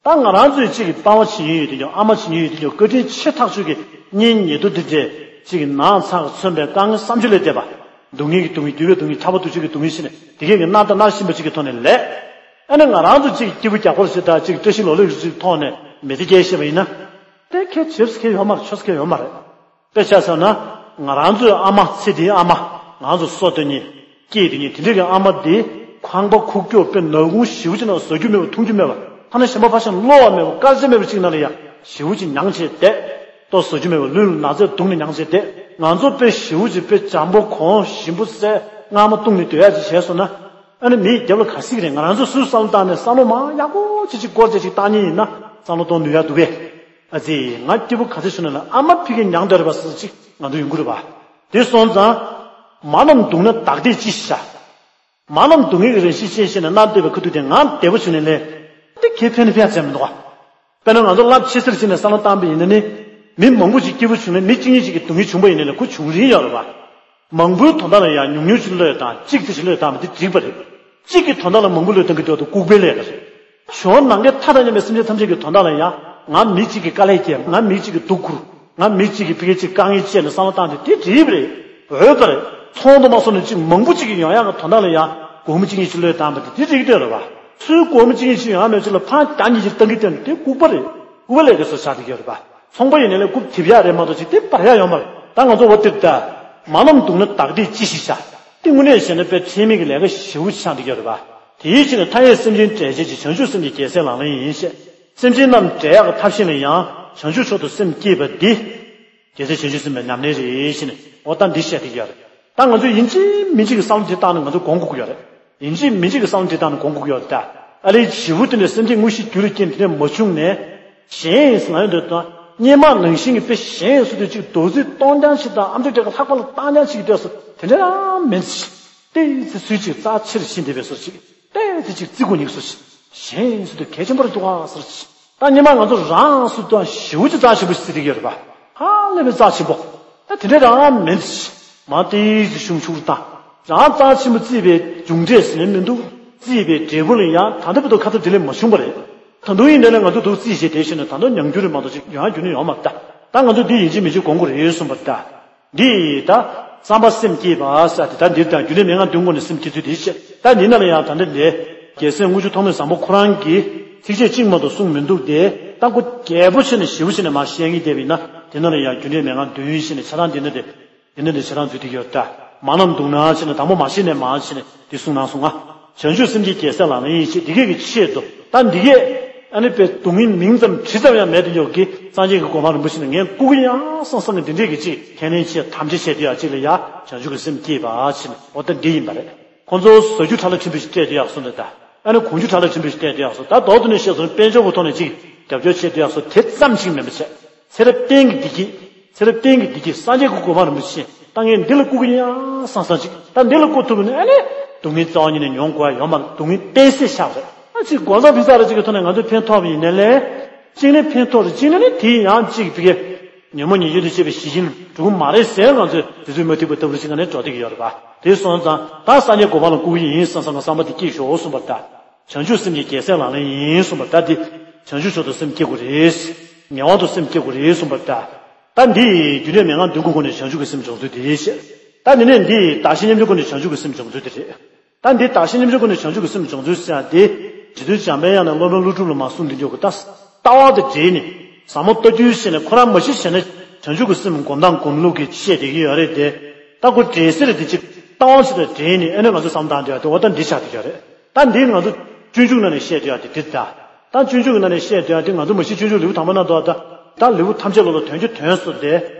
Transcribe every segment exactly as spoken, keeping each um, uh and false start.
ད་ང་རང་ཚོས་གཅིག་གི་པ་ཕ་བྱེད་ཉེན་ཡོད་དེ་ཀྱང་ཨ་མ་བྱེད་ཉེན་ཡོད་དེ་ཀྱང་བཀའ་དྲིན་ཆེ་ཐག་ཆོད་ཀྱི་གཉེན་ཉེ་དུ་འདི་འདྲས་གཅིག་གི་ནང་ཚགས་མཚོན་པའི་དཀའ་ངལ་བསམ་བྱུང་ལས་འདས་པ། སྡུག་བསྔལ་གྱི་སྡུག་བསྔལ་འདུལ་བའི་སྡུག་བསྔལ་ཕྲག་པ་དུ་ཆུ་གི་སྡུག་བསྔལ་ཕྱིན་ནས་དེ་གས་ཀྱི་མནར་དང་མནར་བཞིན་པ་གཅིག་གི་ཐོག་ནས་ལས། ཨ་ནི་ང་རང་ཚོ་གཅིག་གི་སྐྱིད་པོ་རྒྱག་པར་ཞིག་དང་གཅིག་བཀྲ་ཤིས་ལོ་ལེགས་ཞིག་ཐོག་ནས་མི་ཚེ་སྐྱེལ་ཤེས་པ་ཡིན་ན། དེ་ཁྱད་ཆོས་སུ་ཁྱད་ཡོད་མ་རེད། ཆོས་སུ་ཁྱད་ཡོད་མ་རེད། དཔེ་ཆ་བཞག་ན། ང་རང་ཚོའི་ཨ་མ་ཚེ་འདིའི་ཨ་མ། ང་ཚོ་སོ་སྟོན་ཉིན། སྐྱེས་དེ་ཉིན་དེ་འདྲ་གི་ཨ་མ་དེ། ཁང་པ་ཁུག་ཀྱོག་དཔེ་ནག་ཁུང་ཞེ་པོ་ཅིག་ནང་བཟོ་རྒྱུ་མེད་པ་འཐུང་རྒྱུ་མེད་པ། ཐ་ན་གཞན་པ་ཕར་ཕྱིན་གློ་བ་མེད་པ་དཀར་ཆ་མེད་པ་ཅིག་ནང་ལ་ཡ། ཞེ་པོ་ཅིག་མྱངས་བྱས་བསྡད། ལྟོ་བཟོ་རྒྱུ་མེད་པ་ལུས་ལ་ན་ཚས་བརྡུངས་ནས་མྱངས་བྱས་བསྡད། ང་ཚོ་དཔེ་ཞེ་པོ་ཅིག་དཔེ་འཇམ་པོ་གོང་ཞིམ་པོ་བསྲེགས་མངར་མོ་བཏུངས་ནས་སྡོད་ཡ་ཅིག་བྱས་སོང་ན། ཨ་ནི་མིའི་རྒྱབ་ལ་ག་སྲིད་རེད། ང་རང་ཚོ་སུས་བསམ་བློ་བཏང་ནས་བསམ་བློ་མང་ཡག་པོ་ཅིག་ཅིག་སྐོར་ཅིག་ཅིག་བཏང་ཉེན་ཡིན་ན་བསམ་བློ་གཏོང་ནུས་ཡག་འདུག་གས། ཨ་ཙི། ང་སྐྱིད་པོ་ག་ཚོད་བྱུང་ན་ལ་ཨ་མ་ཕ་གིར་མྱངས་བསྡད་རེད་པ་ཟེར་ཅིག་ང་ཚོ་ཡོང་གི་རེད་པ། དེ་སོང་ཙང་། མ་རྣམས་སྡུག་ན་བདག་བདེས་ཅི་ཞིག་བྱ། མ་རྣམས་སྡུག་བསྔལ་གྱི་རང་བཞིན་ཤེས་ཤེས་ནས་མནར་བསྡད་པའི་ཁ་ཐུག་དེ་ང་བདེ་པོ་བྱུང་ནས་ལས། དེ་གས་ཕན་ནི་ཕན་ཚད་མི་འདུག་ག། དཔེར་ན་ང་ཚོ་རླབས་ཆེ་སར་ཕྱིན་ནས་བསམ་བློ་བཏང་པ་ཡིན་ན་ནི། མི་མང་པོ་ཅིག་སྐྱིད་པོ་བྱུང་ནས་མི་གཅིག་གཉིས་ཅིག་གི་སྡུག་བསྔལ་བྱུང་པ་ཡིན་ན་ལས་ཁོ་བྱུང་རིན་ཡོད་རེད་པ། མང་པོའི་དོན་དག་ལ་ཡང་ཉུང་ཉུང་ཅིག་བློས་བཏང་གཅིག་ཙམ་ཞིག་བློས་བཏང་བ་དེ་འགྲིག་པ་རེད། གཅིག་གི་དོན་དག་ལ་མང་པོ་བློས་བཏང་གི་འདུག་ད་ལྐུགས་པའི་ལས་ཀ་རེད། བྱོན་ནམ་མཁའི་མཐའ་དང་མཉམ་པའི་སེམས་ཅན་ཐམས་ཅད་ཀྱི་དོན་དག་ལ་ཡང་ང་མི་གཅིག་གི་དཀའ་ལས་བརྒྱབ། ང་མི་གཅིག་གི་སྡུག་ཁུར། ང་མི་གཅིག་གི་ཕ་གི་གཅིག་དཀའ་ངལ་སྤྱད་ནས་བསམ་བློ་བཏང་སྟེ་དེ་འགྲིག་པ་རེད། འོས་པ་རེད། ཚོགས་འདུ་མ་སོང་ནས་གཅིག་མང་པོ་གཅིག་གི་ཡོང་ཡག་གི་དོན་དག་ལ་ཡང་སྒོར་མོ་གཅིག་གཉིས་ཅིག་བློས་བཏང་བ་དེ་དེ་འགྲིག་འདོད་རེད་པ། སུའི་སྒོར་མོ་གཅིག་གཉིས་ཅིག་ཡོང་ཡག་མེད་ཅིག་ལ་ཕར་རྒྱ་ཉིས་ཀྱིས་བཏང་གི་བསྟན་དེ་ལྐུགས་པ་རེད། ལྐུགས་པ་ལས་དེ་སོ་ཆགས་བསྡད་ཀྱི་ཡོད་རེད་པ། ཚོང་པ་ཡིན་ནའི་ལས་རྐུབ་འཐིབས་ཡག་རེད་མ་གཏོགས་ཅིག་དེ་འབར་ཡག་ཡོད་མ་རེད། ད་ང་ཚོ་འོ་དེབ་ད། མ་རྣམས་སྡུག་ན་བདག་བདེས་ཅི་ཞིག་བྱ། དེ་དངོས་གནས་བཤད་ན་དཔེ་ཁྲེལ་མེད་ཀྱི་ལས་ཀ་ཞེ་པོ་ཆགས་འདུག་ཡོད་རེད་པ། དེའི་ཕྱིར་མཐའ་ཡས་སེམས་ཅན་བསྒྲལ་བྱེད་ཀྱི་བྱང་ཆུབ་སེམས་ཀྱི་རྒྱལ་སྲས་ལག་ལེན་ཡིན་ཞེས། སེམས་ཅན་རྣམས་བསྒྲལ་ཡག་གི་ཐབས་ཤེས་ལ་ཡང་བྱང་ཆུབ་མཆོག་ཏུ་སེམས་བསྐྱེད་པ་འདི། རྒྱལ་སྲས་བྱང་ཆུབ་སེམས་དཔའི་ཉམས་ལེན་རེད་ཞེས་ནས་འོ་ད་འདི་བཤད་བསྡད་ཀྱི་ཡོད་རེད། ད་ང་ཚོས་ཡིན་གཅིག་མིན་གཅིག་གི་བསམ་བློ་དེ་བཏང་ན་ང་ཚོ་གོམས་དགོས་ཀྱི་ཡོད་རེད། ཡིན་གཅིག་མིན་གཅིག་གི་བསམ་བློ་དེ་བཏང་ན་གོམས་དགོས་ཀྱི་ཡོད་རེད་ད། ཨ་ལས་བྱིའུ་དེ་འདྲ་སེམས་ཅན་དངོས་གཞིའི་རྒྱུ་ལ་སྐྱེས་དེ་འདྲ་མ་བྱུང་ནས། གཞན་ཡིན་ཟེར་ན་ཡོང་དུས་དང་སྔོན་མ་ནང་བཞིན་གྱི་དཔེ་གཞན་ཡིན་ཟེར་དུས་གཅིག་རྡོག་རྫིས་གཏོང་རྐྱང་ཞིག་དང་ཨ་མདོའི་གྲལ་ཁ་ལྷག་པ་ལ་བཏང་རྐྱང་ཞིག་གི་སྟེགས་སུ་དེ་འདྲ་རང་མིན། ཏོག་ཙམ་ཚུལ་གཅིག་རྩ་ཆེར་ཕྱིན་བསྡད་པའི་བཟོ་ཞིག་ཏོག་ཙམ་ཅིག་བརྩི་དགོས་ཉེན་བཟོ་ཞིག་གཞན་ཡིན་ཟེར་དུས་གལ་ཆེན་པོ་རེད་འདུག་ག་ཟེར་ཞིག་ད་སྔོན་མ་ང་ཚོ་རང་སུ་དང་ཞེ་པོ་ཅིག་རྩ་ཆེན་པོ་ཞིག་བརྩི་བསྡད་ཀྱི་ཡོད་རེད་པ། ཧ་ལས་པའི་རྩ་ཆེན་པོ། ད་དེ་འདྲ་རང་མིན། མ་ཏོག་ཙམ་ཤུགས་ཆུང་རུ་བཏང་། རང་རྩ་ཆེན་པོ་བརྩིས་པའི་མཇུག་འབྲས་ཟེར་ནས་མི་འདུག་བརྩིས་པའི་འབྲས་བུ་ལ་ཡང་ད་ལྟ་བར་དུ་ཁ་ཐུབ་བདེ་ལེགས་མ་བྱུང་བ་རེད། ད་དུང་ཡིན་ནའི་ང་ཚོ་འདུག་རྩིས་བྱས་བསྡད་ཤེས་ན་ད་དུང་ཉམས་འགྱུར་རེད་མ་གཏོགས་ཅིག་ཡོང་ཡ་རྒྱུ་ནི་ཡོད་མ་རེད་ད། ད་ང་ཚོ་འདི་ཡིན་གཅིག་མིན་གཅིག་གོམས་དགོས་རེད་གསུངས་པ་རེད་ད། འདི་ད། བསམ་པ་སེམས་བསྐྱེད་པ་ཟེར་དེ་ད་འདིར་ད་རྒྱུ་འབྲས་མན་ངག་བདུན་སྒོ་ནས་སེམས་བསྐྱེད་ཚུལ་དེ་བཤད། ད་འདི་ན་ལ་ཡང་ད་ལྟ་འདི། རྒྱལ་སྲས་དངུལ་ཆུ་ཐོགས་མེད་བཟང་པོ་ཁོ་རང་གིས་ཚིགས་བཅད་གཅིག་མ་གཏོགས་གསུངས་མི་འདུག་སྟེ། ད་ཁོ་རྒྱས་པོ་བྱས་ནས་ཞིབ་པོ་བྱས་ནས་མར་བཤད་ངེས་བསྡད་པ་ཡིན་ན་དེ་ན་ལ་ཡང་རྒྱུ་འབྲས་མན་ངག་བདུན་བཤད་ནས་ཆ་ཚང་འདི་ན་དེ། འདི་ན་འདི་ཆ་ཚང་འཛུལ་བསྡད་ཡོད་ད། མ་རྣམས་སྡུག་ན་བྱས་ནས་དང་པོ་མ་བཤད་ནས་མར་བྱས་ནས་འདི་གསུངས་གནང་སོང་ང་། བྱང་ཆུབ་སེམས་ཀྱི་རྒྱལ་སྲས་ལག་ལེན་ཡིན་ཞེས་འདི་སྐད་ཀྱི་ཆེད་དུ་ད་འདི་སྐད། ཨ་ནི་པའི་སྡུག་བསྔལ་མིང་ཙམ་དྲི་ཙམ་ཡང་མེད་དུ་ཡོད་ཀྱི་སངས་རྒྱས་ཀྱི་གོ་འཕང་རིན་པོ་ཆེ་ནི་ངས་བསྐུར་གྱི་ཡང་བསམ་བསམ་ནས་འདི་འདྲས་ཀྱི་ཅིག་ཁས་ལེན་བྱས་དམ་བཅའ་བྱས་དུས་ཡང་ཅིག་ལ་ཡ་བྱང་ཆུབ་ཀྱི་སེམས་བསྐྱེད་པ་ཕྱིན་འོ་ད་འདི་ཡིན་པ་རེད། ཁོང་ཚོ་བཟོ་རྒྱུ་ཁྲ་ལ་ཆེན་པོ་ཞིག་སྤྲད་དུས་ཡག་སོང་འདི་ད། ཨ་ནི་གོན་རྒྱུ་ཁྲ་ལ་ཆེན་པོ་ཞིག་སྤྲད་དུས་ཡག་སོང་ད་རྡོག་ཏུ་ནས་བཤད་སོང་དཔལ་འབྱོར་གྱི་ཐོག་ནས་ཅིག་རྒྱབ་སྐྱོར་བྱས་དུས་ཡག་སོང་དེ་ཙམ་ཞིག་མིན་པ་བྱས། ཚེ་རབས་གཏན་གྱི་བདེ་སྐྱིད། ཚེ་རབས་གཏན་གྱི་བདེ་སྐྱིད་སངས་རྒྱས་ཀྱི་གོ་འཕང་རིན་པོ་ཆེ་ད་ངས་འདི་ལ་བསྐུར་གྱི་ཡིན་ཡང་བསམ་བསམ་ཅིག་ད་འདི་ལ་བསྐུར་ཐུབ་པ་ནི་ཨ་ནི་སྡུག་བསྔལ་རྩ་བ་ཉིད་ནས་མྱོང་དགོས་ཡ་ཡོད་མ་རེད། སྡུག་བསྔལ་བརྟན་གསལ་ཤར་བ་རེད། ཨ་ཅིག་གོ་ས་བི་ས་ར་ཅིག་གི་ཐོག་ནས་ང་ཚོས་ཕན་ཐོགས་པ་ཡིན་ནའི་ལས། གཅིག་ནས་ཕན་ཐོགས་རེད། གཅིག་ནས་ནི་དེ་ཡང་གཅིག་བི་གེ་ཉོན་མོངས་ཉེས་སྐྱོན་དུ་བྱས་པའི་ཞི་ཞིང་འགྲུབ་མ་རེད་ཟེར་ང་ཚོས་དུས་ཚོད་མ་ཐིག་པ་ལྟ་བུ་ཞིག་ནས་འགྲོ་བསྡད་ཀྱི་ཡོད་རེད་པ། དེ་སོང་ཙང་ད་སངས་རྒྱས་གོ་འཕང་ལ་བསྐུར་གྱི་ཡིན་བསམ་བསམ་ང་བསམ་པ་དེ་སྐྱེས་ཤོག་གསུངས་པ་ད། བྱང་ཆུབ་སེམས་ཀྱི་རྒྱལ་སྲས་ལག་ལེན་ཡིན་གསུངས་པ་ད་འདི། བྱང་ཆུབ་མཆོག་ཏུ་སེམས་བསྐྱེད་དགོས་རེད། ངེས་པར་དུ་སེམས་བསྐྱེད་དགོས་རེད་གསུངས་པ་ད། ད་འདི་རྒྱུ་འབྲས་མན་ངག་བདུན་གྱི་སྒོ་ནས་བྱང་ཆུབ་ཀྱི་སེམས་སྦྱོང་ཚུལ་དེ་བཤད། ད་འདི་ནས་འདི་བདག་གཞན་མཉམ་བརྗེའི་སྒོ་ནས་བྱང་ཆུབ་ཀྱི་སེམས་སྦྱོང་ཚུལ་དེ་རེད། ད་འདི་བདག་གཞན་མཉམ་བརྗེའི་སྒོ་ནས་བྱང་ཆུབ་ཀྱི་སེམས་སྦྱོང་ཚུལ་ཟེར་ཡ་དེ། རྗེ་བཙུན་འཇམ་དཔལ་དབྱངས་ནས་སློབ་དཔོན་ཀླུ་སྒྲུབ་ལ་མར་གསུངས་དེ་འཇོག་གི་ད། ལྟ་བ་དང་འབྲེལ་ནས། ཟབ་མོ་ལྟ་རྒྱུའི་ཆེད་ནས་ཁོ་རང་མ་གཞི་བྱས་ན་བྱང་ཆུབ་ཀྱི་སེམས་སྒོམ་སྟངས་སྒོམ་ལུགས་ཀྱི་བཤད་བསྡད་ཀྱི་ཡོད་རེད་དེ། ད་ཁོ་འདྲེས་སེ་རེད་དེ་གཅིག་ལྟ་བ་ཞིག་དང་འབྲེལ་ནས་ཨེ་ནས་ང་ཚོ་བསམ་སྟངས་དེ་ཡོད་དེ་འོ་ད་འདི་ཆགས་བསྡད་ཀྱི་ཡོད་རེད། ད་འདི་ང་ཚོ་སྤྱོད་འཇུག་ནང་ནས་བཤད་བསྡད་ཡ་དེ་འདི་ད། ད་སྤྱོད་འཇུག་གི་ནང་ནས་བཤད་བསྡད་ཡ་དེ་ང་ཚོ་མ་གཞི་སྤྱོད་འཇུག་ལེའུ་དང་པོ་ན་འདུག་ད། ད་ལེའུ་ཐམས་ཅད་ལོ་ལ་དོན་གྱི་དོན་སོ་དེ།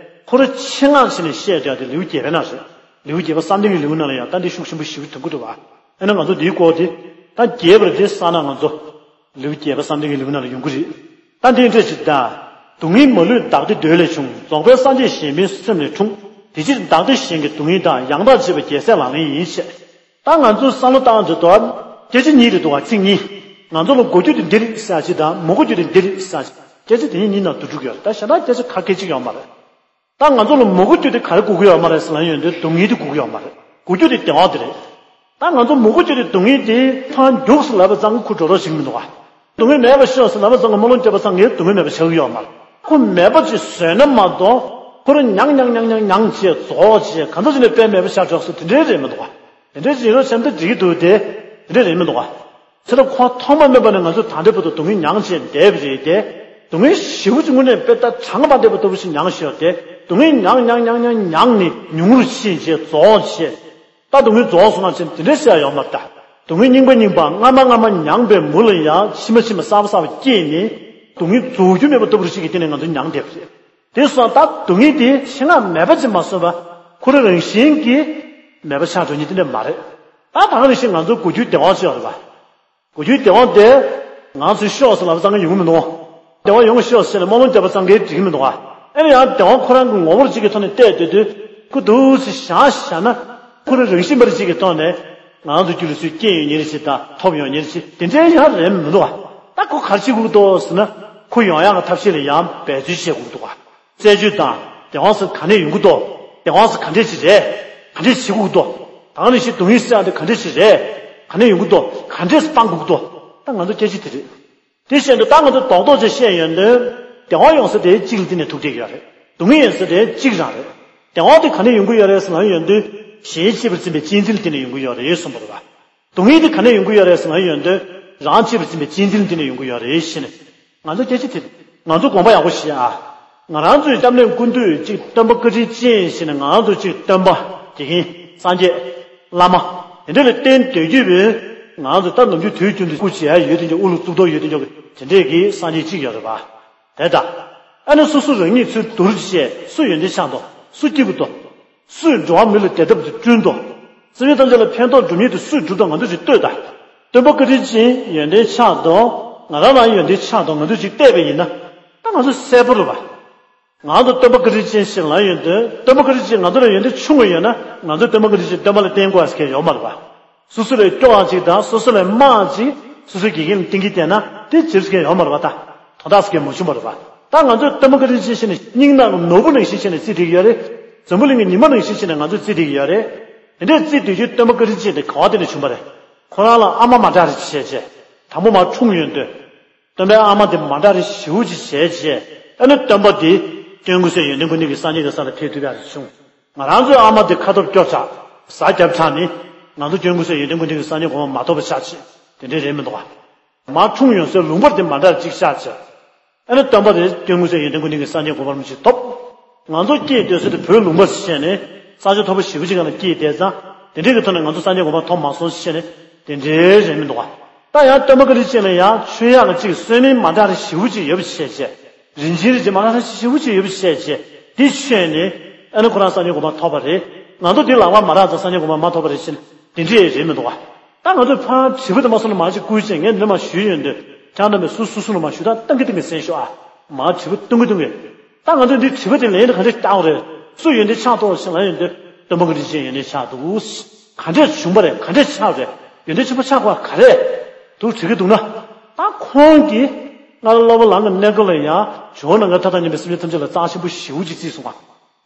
ཁོ་ར་ཆེད་མངགས་བྱས་ནས་བཤད་བསྡད་ཡ་དེ་ལེའུ་བརྒྱད་པའི་ནང་རེད། ལེའུ་བརྒྱད་པ་བསམ་གཏན་གྱི་ལེའུ་ནང་ལ་ཡང་ད་འདི་ཤུགས་ཆེན་པོ་ཞེ་པོ་ཐོན་གྱི་འདུག་བ། ཨེ་ན་ང་ཚོ་འདིའི་སྐོར་དེ། ད་རྒྱས་པར་དེ་བསམ་ན་ང་ཚོ། ལེའུ་བརྒྱད་པ་བསམ་གཏན་གྱི་ལེའུ་ནང་ལ་ཡོང་གི་རེད། ད་འདི་འདྲ་ཞིག་ད། སྡུག་བསྔལ་མ་ལུས་བདག་བདེ་འདོད་ལས་བྱུང་། རྫོགས་པའི་སངས་རྒྱས་གཞན་ཕན་སེམས་ལས་འཁྲུངས། དེ་ཕྱིར་བདག་བདེ་གཞན་གྱི་སྡུག་བསྔལ་དག། ཡང་དག་བྱེད་པ་རྒྱལ་སྲས་ལག་ལེན་ཡིན་ཞེས། ད་ང་ཚོས་བསམ་བློ་བཏང་དུས་དོ། སྐད་ཆ་གཉིས་རེད་འདུག་བ། ཚིག་གཉིས། ང་ཚོ་ལ་དགོས་རྒྱུ་དེ་འདི་རེད་ཟེར་ཅིག་དང་མ་དགོས་རྒྱུ་དེ་འདི་རེད་ཟེར་ཅིག་སྐད་ཆ་དེ་གཉིས་གཉིས་ནང་དུ་འགྲོ་གི་ཡོད་རེད། ད་གཞན་དག་སྐད་ཆ་ཁ་སྐད་ཅིག་ཡོད་མ་རེད། ད་ང་ཚོ་ལ་མ་དགོས་རྒྱུ་དེ་ག་རེ་དགོས་ཀྱི་ཡོད་མ་རེད་ཟེར་ལབ་ཡོང་དུས་སྡུག་བསྔལ་དེ་དགོས་ཀྱི་ཡོད་མ་རེད། དགོས་རྒྱུ་དེ་བདེ་བ་དེ་རེད། ད་ང་ཚོ་མ་དགོས་རྒྱུ་དེ་སྡུག་བསྔལ་དེ་ཕར་རྒྱུགས་སུ་ལབ་པ་ཙང་ཁུ་འགྲོ་རོགས་ཞིག་མི་འདུག་བ། སྡུག་བསྔལ་མེད་པར་ཤོག་ཟེར་ལམ་སང་སྨོན་ལམ་བརྒྱབ་པ་ཙམ་གྱིས་སྡུག་བསྔལ་མེད་པ་ཆགས་ཀྱི་ཡོད་མ་རེད། ཁོ་མེད་པ་ཅིག་བཟོས་ན་མ་གཏོགས་ཁོ་རང་མྱང་མྱང་མྱང་མྱང་མྱང་བྱས་རྫོགས་བྱས་གང་འདྲ་ཅིག་ནས་དཔེ་མེད་པ་ཆགས་འགྲོ་སོང་དེ་འདྲའི་རེད་མི་འདུག་ག། དེ་འདྲའི་ཅིག་ཡིན་རོགས་བྱས་ན་ད་འགྲིག་གི་འདུག་སྟེ། དེ་འདྲ་རེད་མི་འདུག་ག། ཚེ་རབས་ཁོ་ཐོག་མ་སྨོས་པ་ནས་ང་ཚོ་ད་ལྟའི་བར་དུ་སྡུག་བསྔལ་མྱངས་བྱས་བསྡད་པ་རེད་དེ། སྡུག་བསྔལ་ཞེ་པོ་ཅིག་དངོས་གནས་དཔེ་ལྟ་གྲངས་ཀ་མ་འདས་པ་ལྟ་བུ་ཞིག་མྱངས་བཞག་སྟེ། སྡུག་བསྔལ་མྱངས་མྱངས་མྱངས་མྱངས་མྱངས་ནས་ཉུང་རུ་ཕྱིན་བྱས་རྫོགས་བྱས། ད་སྡུག་བསྔལ་རྫོགས་སོང་ན་ཅིག་དེ་འདྲ་ཟེར་ཡ་ཡོད་མ་རེད་ད། སྡུག་བསྔལ་རྙིང་པ་རྙིང་པ་སྔ་མ་སྔ་མ་མྱངས་པའི་མུ་ལ་ཡང་ཕྱི་མ་ཕྱི་མ་གསར་པ་གསར་པ་སྐྱེས་ནས་སྡུག་བསྔལ་རྫོགས་རྒྱུ་མེད་པ་ལྟ་བུ་ཞིག་གི་སྟེང་ནས་ང་ཚོ་མྱངས་བསྡད་པ་རེད། དེ་སོང་ཙང་ད་སྡུག་བསྔལ་དེ་ཆེད་མངགས་མེད་པ་ཅིག་མ་བཟོས་པ། ཁོ་རང་རང་བཞིན་གྱིས་མེད་པ་ཆགས་འགྲོ་ཉིད་དེ་འདྲ་མ་རེད། ད་ད་ག་ནང་བཞིན་ང་ཚོ་གོ་རྒྱུའི་བདེ་བ་ཅིག་ཡོད་རེད་པ། གོ་རྒྱུའི་བདེ་བ་དེ་ང་ཚོས་ཤོག་ཟེར་ལབ་ཙང་གི་ཡོང་གི་མི་འདུག། བདེ་བ་ཡོང་གི་ཤོག་ཟེར་ནས་སྨོན་ལམ་བརྒྱབ་པ་ཙང་གི་འགྲིག་གི་མི་འདུག་ག། ཨེ་ནི་ཡང་བདེ་བ་ཁོ་རང་གི་ངོ་བོར་གཅིག་གི་ཐོག་ནས་བལྟས་སྡོད་དུས་ཁོ་འདུག་སེ་བཞག་བཞག་ན་ཁོ་རང་རང་བཞིན་པར་གཅིག་གི་ཐོག་ནས་ང་ཚོ་རྒྱུད་ལ་སུས་སྐྱེས་ཡོང་ཉེན་ཞིག་དང་ཐོབ་ཡོང་ཉེན་ཞིག་དེ་འདྲའི་ཡང་རེད་མི་འདུག་ག། ད་ཁོ་ག་རེ་བྱེད་དགོས་འདུག་ཟེར་ན་ཁོ་ཡོང་ཡག་གི་ཐབས་ཤེས་ལ་ཡང་འབད་བརྩོན་བྱེད་དགོས་འདུག་ག། རྩད་གཅོད་དང་བདེ་བ་ཟེར་ག་ནས་ཡོང་གི་འདུག། བདེ་བ་ཟེར་ག་འདྲས་ཅིག་རེད། ག་འདྲས་བྱེད་དགོས་འདུག། ད་ག་ནང་བཞིན་སྡུག་བསྔལ་ཟེར་ཡག་དེ་ག་འདྲས་ཅིག་རེད། ག་ནས་ཡོང་གི་འདུག། ག་འདྲས་སྤང་དགོས་ཀྱི་འདུག། ད་ང་ཚོ་སྐད་ཆ་དེ་རེད། དེ་བཞིན་དུ་ད་ང་ཚོ་རྡོག་རྡོག་ཅིག་བཤད་ཡོང་དུས་བདེ་བ་ཡོང་ས་དེ་གཅིག་ལ་བརྟེན་ནས་ཐུག་བསྡད་ཀྱི་ཡོད་རེད། སྡུག་བསྔལ་ཡོང་ས་དེ་གཅིག་རང་རེད། བདེ་བ་དེ་ག་ནས་ཡོང་གི་ཡོད་རེད་ཟེར་ལབ་ཡོང་དུས་གཞན་གཅེས་པར་འཛིན་པའི་གཅེས་འཛིན་ལ་བརྟེན་ནས་ཡོང་གི་ཡོད་རེད་གསུངས་པ་རེད་པ། སྡུག་བསྔལ་དེ་ག་ནས་ཡོང་གི་ཡོད་རེད་ཟེར་ལབ་ཡོང་དུས་རང་གཅེས་པར་འཛིན་པའི་གཅེས་འཛིན་ལ་བརྟེན་ནས་ཡོང་གི་ཡོད་རེད་ཞེས་ནས། ང་ཚོ་སྐད་ཆ་དེ། ང་ཚོ་དགོངས་པ་ཡག་པོ་བཞེས་ཨ། ང་རང་ཚོའི་སྐྱབས་གནས་ཀུན་འདུས་གཅིག་སྟོན་པ་བཀའ་དྲིན་ཅན་ཞེས་ནས་ང་རང་ཚོ་གཅིག་སྟོན་པ་དགེ་རྒན་སངས་རྒྱས་བླ་མ་དེ་འདྲ་ལ་བརྟེན་སྡོད་རྒྱུ་བས། ང་རང་ཚོ་ད་ནམ་རྒྱུན་དུས་རྒྱུན་དུ་སྐུ་མཇལ་ཡོད་དེ་འཇོག་དབུ་ལུ་གཙུག་ཏོར་ཡོད་དེ་འཇོག་གི་དེ་འདྲས་ཀྱི་སངས་རྒྱས་གཅིག་ཡོད་རེད་པ། དེ་ལྟ། ཨ་ནི་སོ་སོ་རང་ཉིད་ཚུར་བསྡུར་བྱས་སུ་ཡོན་ཏན་ཆགས་འདུག། སུ་སྐྱིད་པོ་འདུག། སུས་འགྲོ་བ་མི་ལ་བདེ་ཐབས་དེ་བསྐྲུན་ཏོ། སེམས་ཅན་ཐམས་ཅད་ལ་ཕན་ཐོགས་འགྲུབ་ནུས་དེ་སུས་སྒྲུབ་དང་ང་ཚོ་ཞིག་ལྟོས་དང་། སྟོན་པ་བཀའ་དྲིན་ཅན་ཡོན་ཏན་ཆགས་འདུག། ང་རང་ལ་ཡོན་ཏན་ཆགས་འདུག། ང་ཚོ་ཞིག་བལྟས་པ་ཡིན་ན། ད་ང་ཚོ་གསལ་པོ་རེད་པ། ང་ཚོ་སྟོན་པ་བཀའ་དྲིན་ཅན་ཞིག་ལ་ཡོན་ཏན་སྟོན་པ་བཀའ་དྲིན་ཅན་ང་ཚོ་ལ་ཡོན་ཏན་ཆུང་བ་ཡོད་ན་ང་ཚོ་སྟོན་པ་བཀའ་དྲིན་ཅན་སྟོན་པ་ལ་བརྟེན་དགོས་ཟེར་མཁན་ཡོད་མ་རེད་པ། སོ་སོ་ལས་སྐྱོ་བ་ཅིག་དང་སོ་སོ་ལས་དམའ་བ་ཅིག་སོ་སོའི་དགེ་རྒན་ལ་བསྟེན་གྱི་བསྡད་ན་དེ་བྱེད་ཟེར་མཁན་ཡོད་མ་རེད་པ། ད་དོན་དག་ཟེར་མཁན་མ་བྱུང་བ་རེད་པ། ད་ང་ཚོས་སྟོན་པ་བཀའ་དྲིན་ཅན་ཞེས་ནས་སྙིང་ནང་གི་ནོར་བུ་ནང་བཞིན་བྱས་ནས་བརྩི་བསྡད་ཀྱི་ཡོད་རེད། འཛམ་བུ་གླིང་གི་ཉི་མ་ནང་བཞིན་བྱས་ནས་ང་ཚོས་བརྩི་བསྡད་ཀྱི་ཡོད་རེད། དེ་འདྲས་བརྩི་བསྡད་རྒྱུའི་སྟོན་པ་བཀའ་དྲིན་ཅན་དེ་ག་བ་དེ་ནས་བྱུང་བ་རེད། ཁོ་རང་ལ་ཨ་མ་མ་འདྲ་རེ་བྱས་བྱས། དང་པོ་མ་འཁྲུངས་ཡོང་དུས། སྟོན་པའི་ཨ་མ་དེ་མ་འདྲ་རེ་ཞེ་པོ་ཅིག་བྱས་བྱས། ཨ་ནི་སྟོན་པ་དེ་སྐྱབས་མགོན་ཚེ་ཡོན་ཏན་ཀུན་ལྡན་གྱི་སངས་རྒྱས་ཀྱི་ས་ལ་ཕེབས་ཐུབ་ཡག་རེ་བྱུང་། ང་རང་ཚོའི་ཨ་མ་དེ་ཁ་སྟོབས་སྐྱོ་དྲགས། ཟ་རྒྱབ་དྲགས་ནི། ང་ཚོ་སྐྱབས་མགོན་ཚེ་ཡོན་ཏན་ཀུན་ལྡན་གྱི་སངས་རྒྱས་གོ་འཕང་མ་ཐོབ་པ་ཆགས་བྱས། དེ་འདྲས་རེད་མི་འདུག་ག། མ་འཁྲུངས་ཡོང་སའི་ལུང་པ་དེ་མ་འདྲ་གཅིག་ཆགས་བྱས། ཨ་ནི་སྟོན་པ་དེ་སྐྱབས་མགོན་ཚེ་ཡོན་ཏན་ཀུན་ལྡན་གྱི་སངས་རྒྱས་གོ་འཕང་རིན་པོ་ཆེ་ཐོབ། ང་ཚོ་སྐྱེས་སྡོད་ས་དེ་བོད་ལུང་པ་ཞིག་བྱས་ནས་ས་ཆ་མཐོ་པོ་ཞེ་པོ་ཅིག་སྒང་ལ་སྐྱེས་བསྡད་ཙང་དེ་འདྲས་ཀྱི་ཐོག་ནས་ང་ཚོ་སངས་རྒྱས་གོ་འཕང་ཐོབ་མ་སོང་ཞེས་ནས་དེ་འདྲས་རེད་མི་འདུག་ག། ད་ཡང་སྟོན་པ་བཀའ་དྲིན་ཅན་ལ་ཡང་མཆོད་ཡག་གི་གཅིག་གསོལ་སྨན་མ་འདྲ་རེ་ཞེ་པོ་ཅིག་ཡོད་པ་བྱས་བྱས། རིན་ཆེན་རིན་ཆེན་མ་འདྲ་རེ་ཞེ་པོ་ཅིག་ཡོད་པ་བྱས་བྱས་འདི་མཆོད་ནས་ཨ་ནི་ཁོ་རང་སངས་རྒྱས་གོ་འཕང་ཐོབ་པ་རེད། ང་ཚོ་འདི་ལག་པ་མ་རག་ཙང་སངས་རྒྱས་གོ་འཕང་མ་ཐོབ་པ་རེད་ཟེར་ནས་དེ་འདྲས་རེད་མི་འདུག་ག། ད་ང་ཚོས་ཕར་དྲི་བ་དེ་མ་སོང་ན་མ་ཅིག་བསྐུལ་བྱས་ངས་འདི་མ་ཞུས་ཡོད་འདོད་ཁྱང་འདྲ་མེད་སུ་སུ་སུ་ལ་མ་ཞུས་ད་གཏང་གི་གཏང་གི་གསན་ཤོག་ཨ། མ་དྲི་བ་གཏོང་གི་གཏོང་གི། ད་ང་ཚོས་འདི་དྲི་བ་དེ་ལན་དེ་ག་འདྲས་བཏང་རེད། སུ་ཡོན་ཏན་ཆགས་ཐོག་ཞིག་ལ་ཡོན་ཏན་སྟོན་པ་གི་རིན་ཆེན་ཡོན་ཏན་ཆགས་འདུག། ག་འདྲས་བྱུང་བ་རེད་ག་འདྲས་ཆགས་རེད། ཡོན་ཏན་ཆེན་པོ་ཆགས་དགོས་ག་རེད། འདུག་དྲི་གི་འདུག་ན། ད་ཁོང་གིས་སྔར་སློབ་པ་ལམ་གྱི་གནས་སྐབས་ལ་ཡང་ཇོ་བོ་ནམ་མཁའི་མཐའ་དང་མཉམ་པའི་སེམས་ཅན་ཐམས་ཅད་ལ་རྩ་ཆེན་པོ་ཞེ་པོ་ཅིག་བརྩིས་སོང་བ།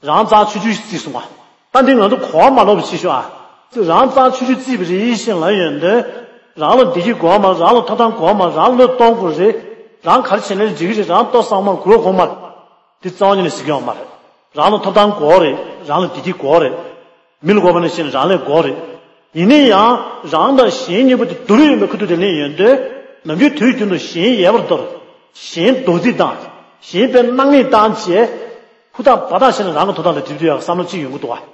རང་རྩ་ཆུང་ཆུང་ཞིག་བརྩིས་སོང་བ། ད་འདི་ང་ཚོ་གོ་བ་མ་ལོག་པ་བྱེད་ཤོག་ཨ། རང་རྩ་ཆུང་ཆུང་བརྩིས་པ་རེད་ཞེས་ལབ་ཡོང་དུས། རང་ལ་བདེ་སྐྱིད་དགོས་མ་རེད། རང་ལ་ཐོབ་ཐང་དགོས་མ་རེད། རང་བློས་གཏོང་དགོས་རེད། རང་ག་རེ་བྱས་ན་འགྲིག་གི་རེད། རང་ལྟོ་བཟང་མ་རེད། གུ་རུ་གོང་མ་རེད། འདི་རྩ་བ་ཉིད་ནས་ཟེར་གྱི་ཡོད་མ་རེད། རང་ལ་ཐོབ་ཐང་དགོས་རེད། རང་ལ་བདེ་སྐྱིད་དགོས་རེད། མི་ལ་དགོས་པ་ནང་བཞིན་རང་ལ་དགོས་རེད། ཡིན་ན་ཡང་རང་དང་གཞན་གཉིས་པོ་དེ་བསྡུར་ཡོང་བའི་ཁུ་ཐུག་དེ་ལེན་ཡོང་དུས། ནམ་རྒྱུན་དུས་རྒྱུན་དུ་གཞན་ཡལ་བར་དོར། གཞན་རྡོག་རྫིས་བཏང་། གཞན་དཔེ་སྣང་མེད་བཏང་བྱས། ཧུར་ཐག་འབད་ཐག་བྱས་ནས་རང་གི་དོན་དག་ལ་སྒྲིབ་སྡོད་ཡག་བསམ་བློ་གཅིག་ཡོང་གི་འདུག་ག།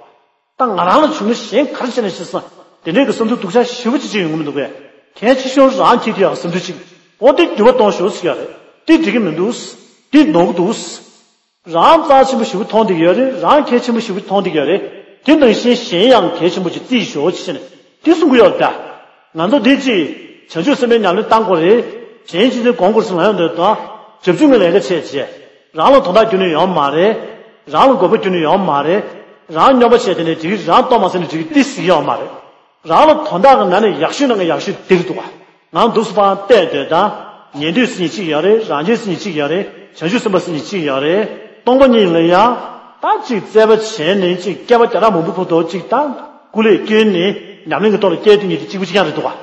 ད་ང་རང་ལ་བྱུང་ན་གཞན་ག་རེ་བྱས་ན་ཤེས་སོང་། དེ་འདྲའི་གི་བསམ་ཚུལ་སྡུག་ཅག་ཞེ་པོ་ཅིག་ཅིག་ཡོང་གི་མི་འདུག་གས། གལ་ཆེ་ཤོས་རང་འཁྱེར་ཐུབ་ཡག་བསམ་ཚུལ་ཅིག། འོ་དེ་འགྱུར་བ་གཏོང་ཤོག་ཟེར་ཡག་རེད། དེ་འགྲིག་གི་མི་འདུག། དེ་ནོར་གི་འདུག། རང་རྩ་ཆེན་པོ་ཞེ་པོ་མཐོང་བསྡད་ཀྱི་ཡོད་རེད། རང་གལ་ཆེན་པོ་ཞེ་པོ་མཐོང་བསྡད་ཀྱི་ཡོད་རེད། དེ་ནང་བཞིན་གཞན་ཡང་གལ་ཆེན་པོ་ཅིག་བརྩིས་ཤོག་ཅེས་བྱས་ནས་དེ་གསུང་གི་ཡོད་རེད་ད། ང་ཚོ་འདི་ཅིག་བྱང་ཆུབ་སེམས་དཔའི་ཉམས་ལེན་བཏང་དགོས་རེད། གཞན་གཅེས་འཛིན་སྒོམ་དགོས་ཟེར་ལབ་ཡོང་དུས་ད། བྱབ་ཆུང་གི་ལས་ཀ་བྱས་བྱས། རང་ལ་དོན་དག་ཁྱོན་ནས་ཡོད་མ་རེད། རང་ལ་དགོས་པ་ཁྱོན་ནས་ཡོད་མ་རེད། རང་སྨྱོན་པ་བྱས་དེ་ནས་འགྲིག་གི་རེད། རང་ལྟོ་མ་ཟ་ནས་འགྲིག་གི་རེད། དེ་ཟེར་གྱི་ཡོད་མ་རེད། རང་ལ་དོན་དག་གི་ནང་ནས་ཡག་ཤོས་ནང་གི་ཡག་ཤོས་དེ་རེད་འདུག་ག། ང་འདུག་སེ་ཕར་བལྟས་སྡོད་དང་། ཉན་ཐོས་ཟེར་མཁན་གཅིག་ཡོད་རེད། རང་རྒྱལ་ཟེར་མཁན་གཅིག་ཡོད་རེད། བྱང་ཆུབ་སེམས་དཔའ་ཟེར་མཁན་གཅིག་ཡོད་རེད། སྟོང་པ་ཉིད་ལ་ཡང་ད་ཅིག་རྩོད་པ་བྱས་ནས་ཅིག་བསྐལ་པ་བརྒྱ་ཕྲག་མང་པོའི་བར་དུ་ཅིག་ད་སྐུ་ལས་བསྐྱོན་ནས་ཉམས་ལེན་གྱི་ཐོག་ལ་བསྐྱལ་ཐུབ་མཁན་དེ་གཅིག་པུ་གཅིག་རྐྱང་རེད་འདུག་ག།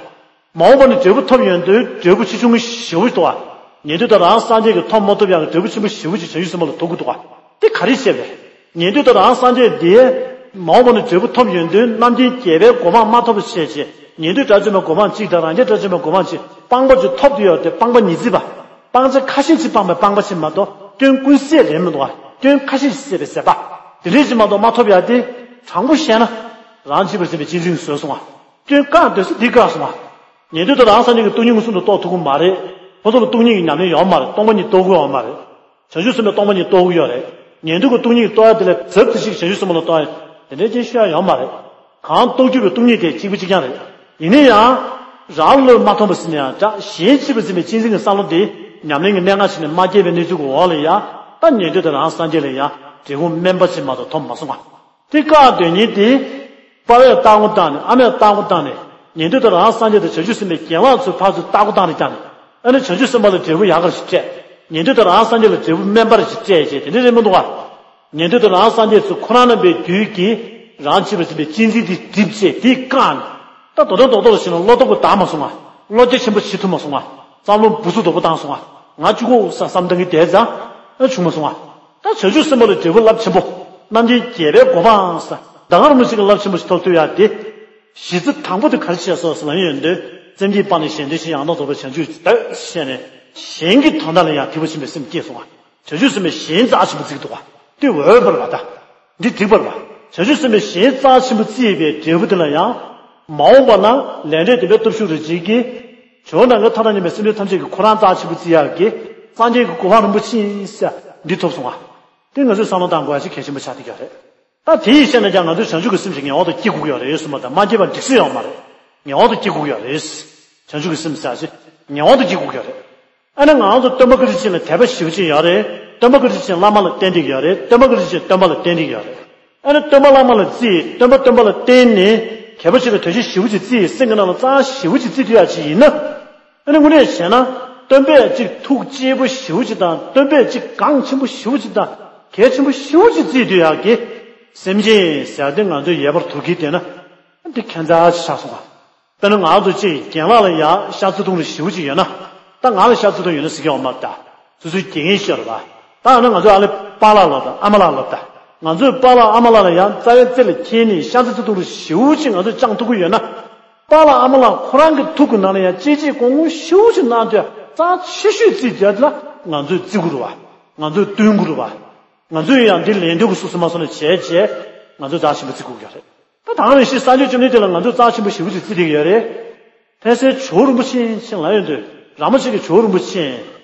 མ་འོངས་པ་ནས་འབྲས་བུ་ཐོབ་ཡོང་དུས་འབྲས་བུ་ཆེ་ཆུང་ཞེ་པོ་ཞིག་འདུག་ག་ཉན་ཐོས་དང་རང་སངས་རྒྱས་ཀྱིས་ཐོབ་མ་ཐུབ་ཡག་གི་འབྲས་བུ་ཆེན་པོ་ཞེ་པོ་ཅིག་བྱང་ཆུབ་སེམས་དཔའ་ལ་ཐོབ་ཀྱི་འདུག་ག་དེ་ག་རེ་བྱས་པས། ཉན་ཐོས་དང་རང་སངས་རྒྱས་དེ་མ་འོངས་པ་ནས་འབྲས་བུ་ཐོབ་ཡོང་དུས་རྣམ་མཁྱེན་རྒྱལ་བའི་གོ་འཕང་མ་ཐོབ་པ་བྱས་བྱས་ཉན་ཐོས་དགྲ་བཅོམ་པའི་གོ་འཕང་གཅིག་དང་རང་རྒྱལ་དགྲ་བཅོམ་པའི་གོ་འཕང་གཅིག་སྤངས་པ་ཅིག་ཐོབ་བསྡད་ཡོད་དེ་སྤངས་པ་ཉི་ཚེ་པ། སྤང་བྱ་ཁ་ཤས་ཅིག་སྤངས་པའི་སྤངས་པ་ཅིག་མ་གཏོགས་སྐྱོན་ཀུན་ཟད་རེད་མི་འདུག་ག་སྐྱོན་ཁ་ཤས་ཤིག་ཟད་པའི་ཟད་པ། དེ་འདྲས་ཅིག་མ་གཏོགས་མ་ཐོབ་ཡ་དེ། དྲང་པོ་བཤད་ན། རང་གཅེས་པར་འཛིན་པའི་གཅེས་འཛིན་གྱིས་བཟོས་སོང་ང་། སྐྱོན་བཀག་འདོད་ས་འདི་བཀག་སོང་ང་། ཉན་ཐོས་དང་རང་སངས་རྒྱས་ཀྱིས་སྟོང་ཉིད་མངོན་སུམ་དུ་རྟོགས་ཐུབ་ཀྱི་མ་རེད། ཁོ་ཚོ་ལ་སྟོང་ཉིད་ཀྱི་ཉམས་ལེན་ཡོད་མ་རེད། སྟོང་པ་ཉིད་རྟོགས་ཀྱི་ཡོད་མ་རེད། བྱང་ཆུབ་སེམས་དཔས་སྟོང་པ་ཉིད་རྟོགས་ཀྱི་ཡོད་རེད། ཉན་ཐོས་ཀྱིས་སྟོང་ཉིད་རྟོགས་ཡ་དེ་ལས་ཛབ་ཙམ་ཞིག་བྱང་ཆུབ་སེམས་དཔའ་ལ་རྟོགས་ཡ། དེ་འདྲའི་རྐྱེན་ཤོད་ཡ་ཡོད་མ་རེད། གང་རྟོགས་གྱུར་པའི་སྟོང་ཉིད་དེ་གཅིག་པ་གཅིག་རྐྱང་རེད། ཡིན་ན་ཡང་། རང་བློས་མ་ཐོངས་པ་ཟེར་ན་ཡང་འདྲ་གཞན་གཅེས་པར་འཛིན་པའི་གཅེས་འཛིན་གྱི་བསམ་བློ་དེ་ཉམས་ལེན་གྱི་གནད་འགག་ཆེ་ནས་མ་སྐྱེས་པའི་གནས་ཚུལ་གྱི་འོག་ལ་ཡང་ད་ཉན་ཐོས་དང་རང་སངས་རྒྱས་ལ་ཡང་འབྲས་བུ་དམན་པ་ཅིག་མ་གཏོགས་ཐོབ་མ་སོང་ང་། དེ་བཀག་འདོད་མཁན་དེ། པ་ཕས་སྟག་མོ་བཏང་ནས་ཨ་མས་སྟག་མོ་བཏང་ནས་ཉན་ཐོས་དང་རང་སངས་རྒྱས་དང་བྱང་ཆུབ་སེམས་དཔའི་རྒྱལ་བ་ཚོའི་ཕར་ཚུར་སྟག་མོ་བཏང་ནས་བཏང་ནས་ཨ་ནི་བྱང་ཆུབ་སེམས་དཔའ་ལ་འབྲས་བུ་ཡག་ག་ཞིག་སྤྲད། ཉན་ཐོས་དང་རང་སངས་རྒྱས་ལ་འབྲས་བུ་དམན་པ་རེ་ཞིག་སྤྲད་བྱས་དེ་འདྲ་རེད་མི་འདུག་ག་ཉན་ཐོས་དང་རང་སངས་རྒྱས་ཚོ་ཁོ་རང་རྣམ་པའི་རྒྱུད་ཀྱི་རང་གཅེས་པར་འཛིན་པའི་གཅེས་འཛིན་དེ་སྒྲིབ་བྱས་དེ་བཀག་ནས། ད་དོ་དོན་རྡོག་རྡོག་ལ་བྱས་ན་བློ་སྟོབས་ཀྱིས་འདང་མ་སོང་ང་། བློ་རྒྱ་ཆེན་པོ་བྱེད་ཐུབ་མ་སོང་ང་། བསམ་བློ་འབུ་ཚུགས་རྡོག་པོ་བཏང་སོང་ང་། ང་གཅིག་པོ་ས་བསམ་བཏང་གི་བསྡད་ཙང་ཨ་བྱུང་མ་སོང་ང་། ད་བྱང་ཆུབ་སེམས་དཔའ་ལ་འབྲས་བུ་རླབས་ཆེན་པོ། རྣམ་མཁྱེན་རྒྱལ་བའི་གོ་འཕང་ས། ད་ག་རང་མི་ཞིག་གི་རླབས་ཆེན་པོ་ཞིག་ཐོབ་ཐུབ་ཡ་དེ། གཞི་རྩ་དང་པོ་དེ་ག་རེ་བྱས་སོང་ཟེར་ལབ་ཡོང་དུས། སེམས་བསྐྱེད་སྤངས་ནས་གཞན་དོན་བྱེད། ཡང་དག་རྫོགས་པའི་བྱང་ཆུབ་ཟེར་ནས། གཞན་གྱི་དོན་དག་ལ་ཡང་ཐེག་པ་ཆེན་པོའི་སེམས་བསྐྱེད་སོང་ང་། བྱང་ཆུབ་སེམས་དཔའ་གཞན་རྩ་ཆེན་པོ་བརྩི་གི་འདུག་ག་དེ་འོས་པ་རེད་པ་ད། འདི་འགྲིག་པ་རེད་པ། བྱང་ཆུབ་སེམས་དཔའ་གཞན་རྩ་ཆེན་པོ་བརྩིས་པའི་འབྲས་བུ་དེ་ལ་ཡང་། མ་འོངས་པ་ན་ལས་འབྲས་བདེན་པའི་སྟོབས་ཤུགས་རེ་བྱེད་ཀྱི། ཇོ་བོ་ནམ་མཁའི་མཐའ་དང་མཉམ་པའི་སེམས་ཅན་ཐམས་ཅད་ཀྱི་ཁོ་རང་རྩ་ཆེན་པོ་བརྩི་ཡག་གི། སངས་རྒྱས་ཀྱི་གོ་འཕང་རིན་པོ་ཆེ་ཡིན་ཟེར་འདི་ཐོབ་སོང་ང་། དེ་ང་ཚོས་བསམ་བློ་བཏང་དགོས་ཡ་ཞིག་གལ་ཆེན་པོ་ཆགས་བསྡད་ཀྱི་ཡོད་རེད། ད་དེ་ཡིས་བཤད་ན་ཀྱང་ང་ཚོས་བྱང་ཆུབ་ཀྱི་སེམས་ཤིག་ངེས་པར་དུ་སྐྱེ་དགོས་ཀྱི་ཡོད་རེད་གསུངས་པ་དང་མ་སྐྱེས་པ་འགྲིག་ས་ཡོད་མ་རེད། ངེས་པར་དུ་སྐྱེ་དགོས་ཀྱི་ཡོད་རེད། བྱང་ཆུབ་ཀྱི་སེམས་ཟེར་ཡ་ཞིག་ངེས་པར་དུ་སྐྱེ་དགོས་ཀྱི་ཡོད་རེད། ཨ་ནི་ང་ཚོ་སྟོན་པ་བཀའ་དྲིན་ཅན་ལ་དད་པ་ཞེ་པོ་ཅིག་ཡོད་རེད། སྟོན་པ་བཀའ་དྲིན་ཅན་བླ་མ་ལ་བརྟེན་བསྡད་ཀྱི་ཡོད་རེད། སྟོན་པ་བཀའ་དྲིན་ཅན་སྟོན་པ་ལ་བརྟེན་བསྡད་ཀྱི་ཡོད་རེད། ཨ་ནི་སྟོན་པ་བླ་མ་ལ་བརྩི། སྟོན་པ་སྟོན་པ་ལ་བརྟེན་ནས་གལ་པོ་ཆེ་ལ་དོན་ཆེན་ཞེ་པོ་ཅིག་བརྩི། སེམས་ཀྱི་ནང་ལ་རྩ་ཞེ་པོ་ཅིག་བརྩི་ཐུབ་ཡ་ཅིག་ཡིན་ན། ཨ་ནི་དངོས་གནས་བྱས་ན་སྟོན་པས་ཅིག་ཐུགས་གཅེས་པོ་ཞེ་པོ་ཅིག་དང་སྟོན་པས་ཅིག་འགངས་ཆེན་པོ་ཞེ་པོ་ཅིག་དང་གལ་ཆེན་པོ་ཞེ་པོ་ཅིག་བརྩི་ཐུབ་ཡ་གི་སེམས་ཅན་ཟེར་ཏེ་ང་ཚོས་ཡལ་བར་དུ་གྱིས་བསྡད་ན་འདི་ཁྱད་མཚར་ཅིག་ཆགས་སོང་བ། དཔེར་ན་ང་ཚོ་གཅིག་རྒན་ལགས་ལ་ཡང་ཤ་ཚ་ཐུང་རུ་ཞེ་པོ་ཅིག་ཡོད་ན། ད་ང་ལ་ཤ་ཚ་ཐུང་ཡོད་ན་ཟེར་གྱི་ཡོད་མ་རེད་ད། སོ་སོའི་དགེ་རྒན་ཤོད་རེད་པ། ད་ཡང་ན་ང་ཚོའི་ཨ་ལེ་པཱ་ལགས་ལབ་དང་ཨ་མ་ལགས་ལབ་དང་། ང་ཚོའི་པཱ་ལགས་ཨ་མ་ལགས་ལ་ཡང་རྩ་བའི་རྩེ་ལ་འཁྱེར་ནས་ཤ་ཚ་ཐུང་རུ་ཞེ་པོ་ཅིག་ང་ཚོས་བཅངས་ཐུབ་ཀྱི་ཡོད་ན། པཱ་ལགས་ཨ་མ་ལགས་ཁོ་རང་གི་ཐུགས་ཀྱི་ནང་ལ་ཡང་གཅེས་གཅེས་སྐྱོང་སྐྱོང་ཞེ་པོ་ཅིག་གནང་དུས་རྩ་ཆེ་ཤོས་བརྩི་དེ་ལ་ང་ཚོས་བརྩི་དགོས་རེད་པ། ང་ཚོས་བསྟུན་དགོས་རེད་པ། ང་ཚོས་ཡང་འདི་ལན་འདེབས་ཀྱི་སུ་སུ་མ་སོང་ནས་བྱས་བྱས་ང་ཚོས་རྩ་ཆེན་པོ་བརྩི་དགོས་ཀྱི་རེད། ད་དེང་རང་བཞིན་སངས་རྒྱས་བཅོམ་ལྡན་འདས་ལ་ང་ཚོས་རྩ་ཆེན་པོ་ཞེ་པོ་ཅིག་བརྩི་བསྡད་ཀྱི་ཡོད་རེད། ཕལ་ཆེར་ཇོ་བོ་རིན་པོ་ཆེ་ཞིག་ལབ་ཡོང་དུས་ར་མོ་ཆེ་གི་ཇོ་བོ་རིན་པོ་ཆེ།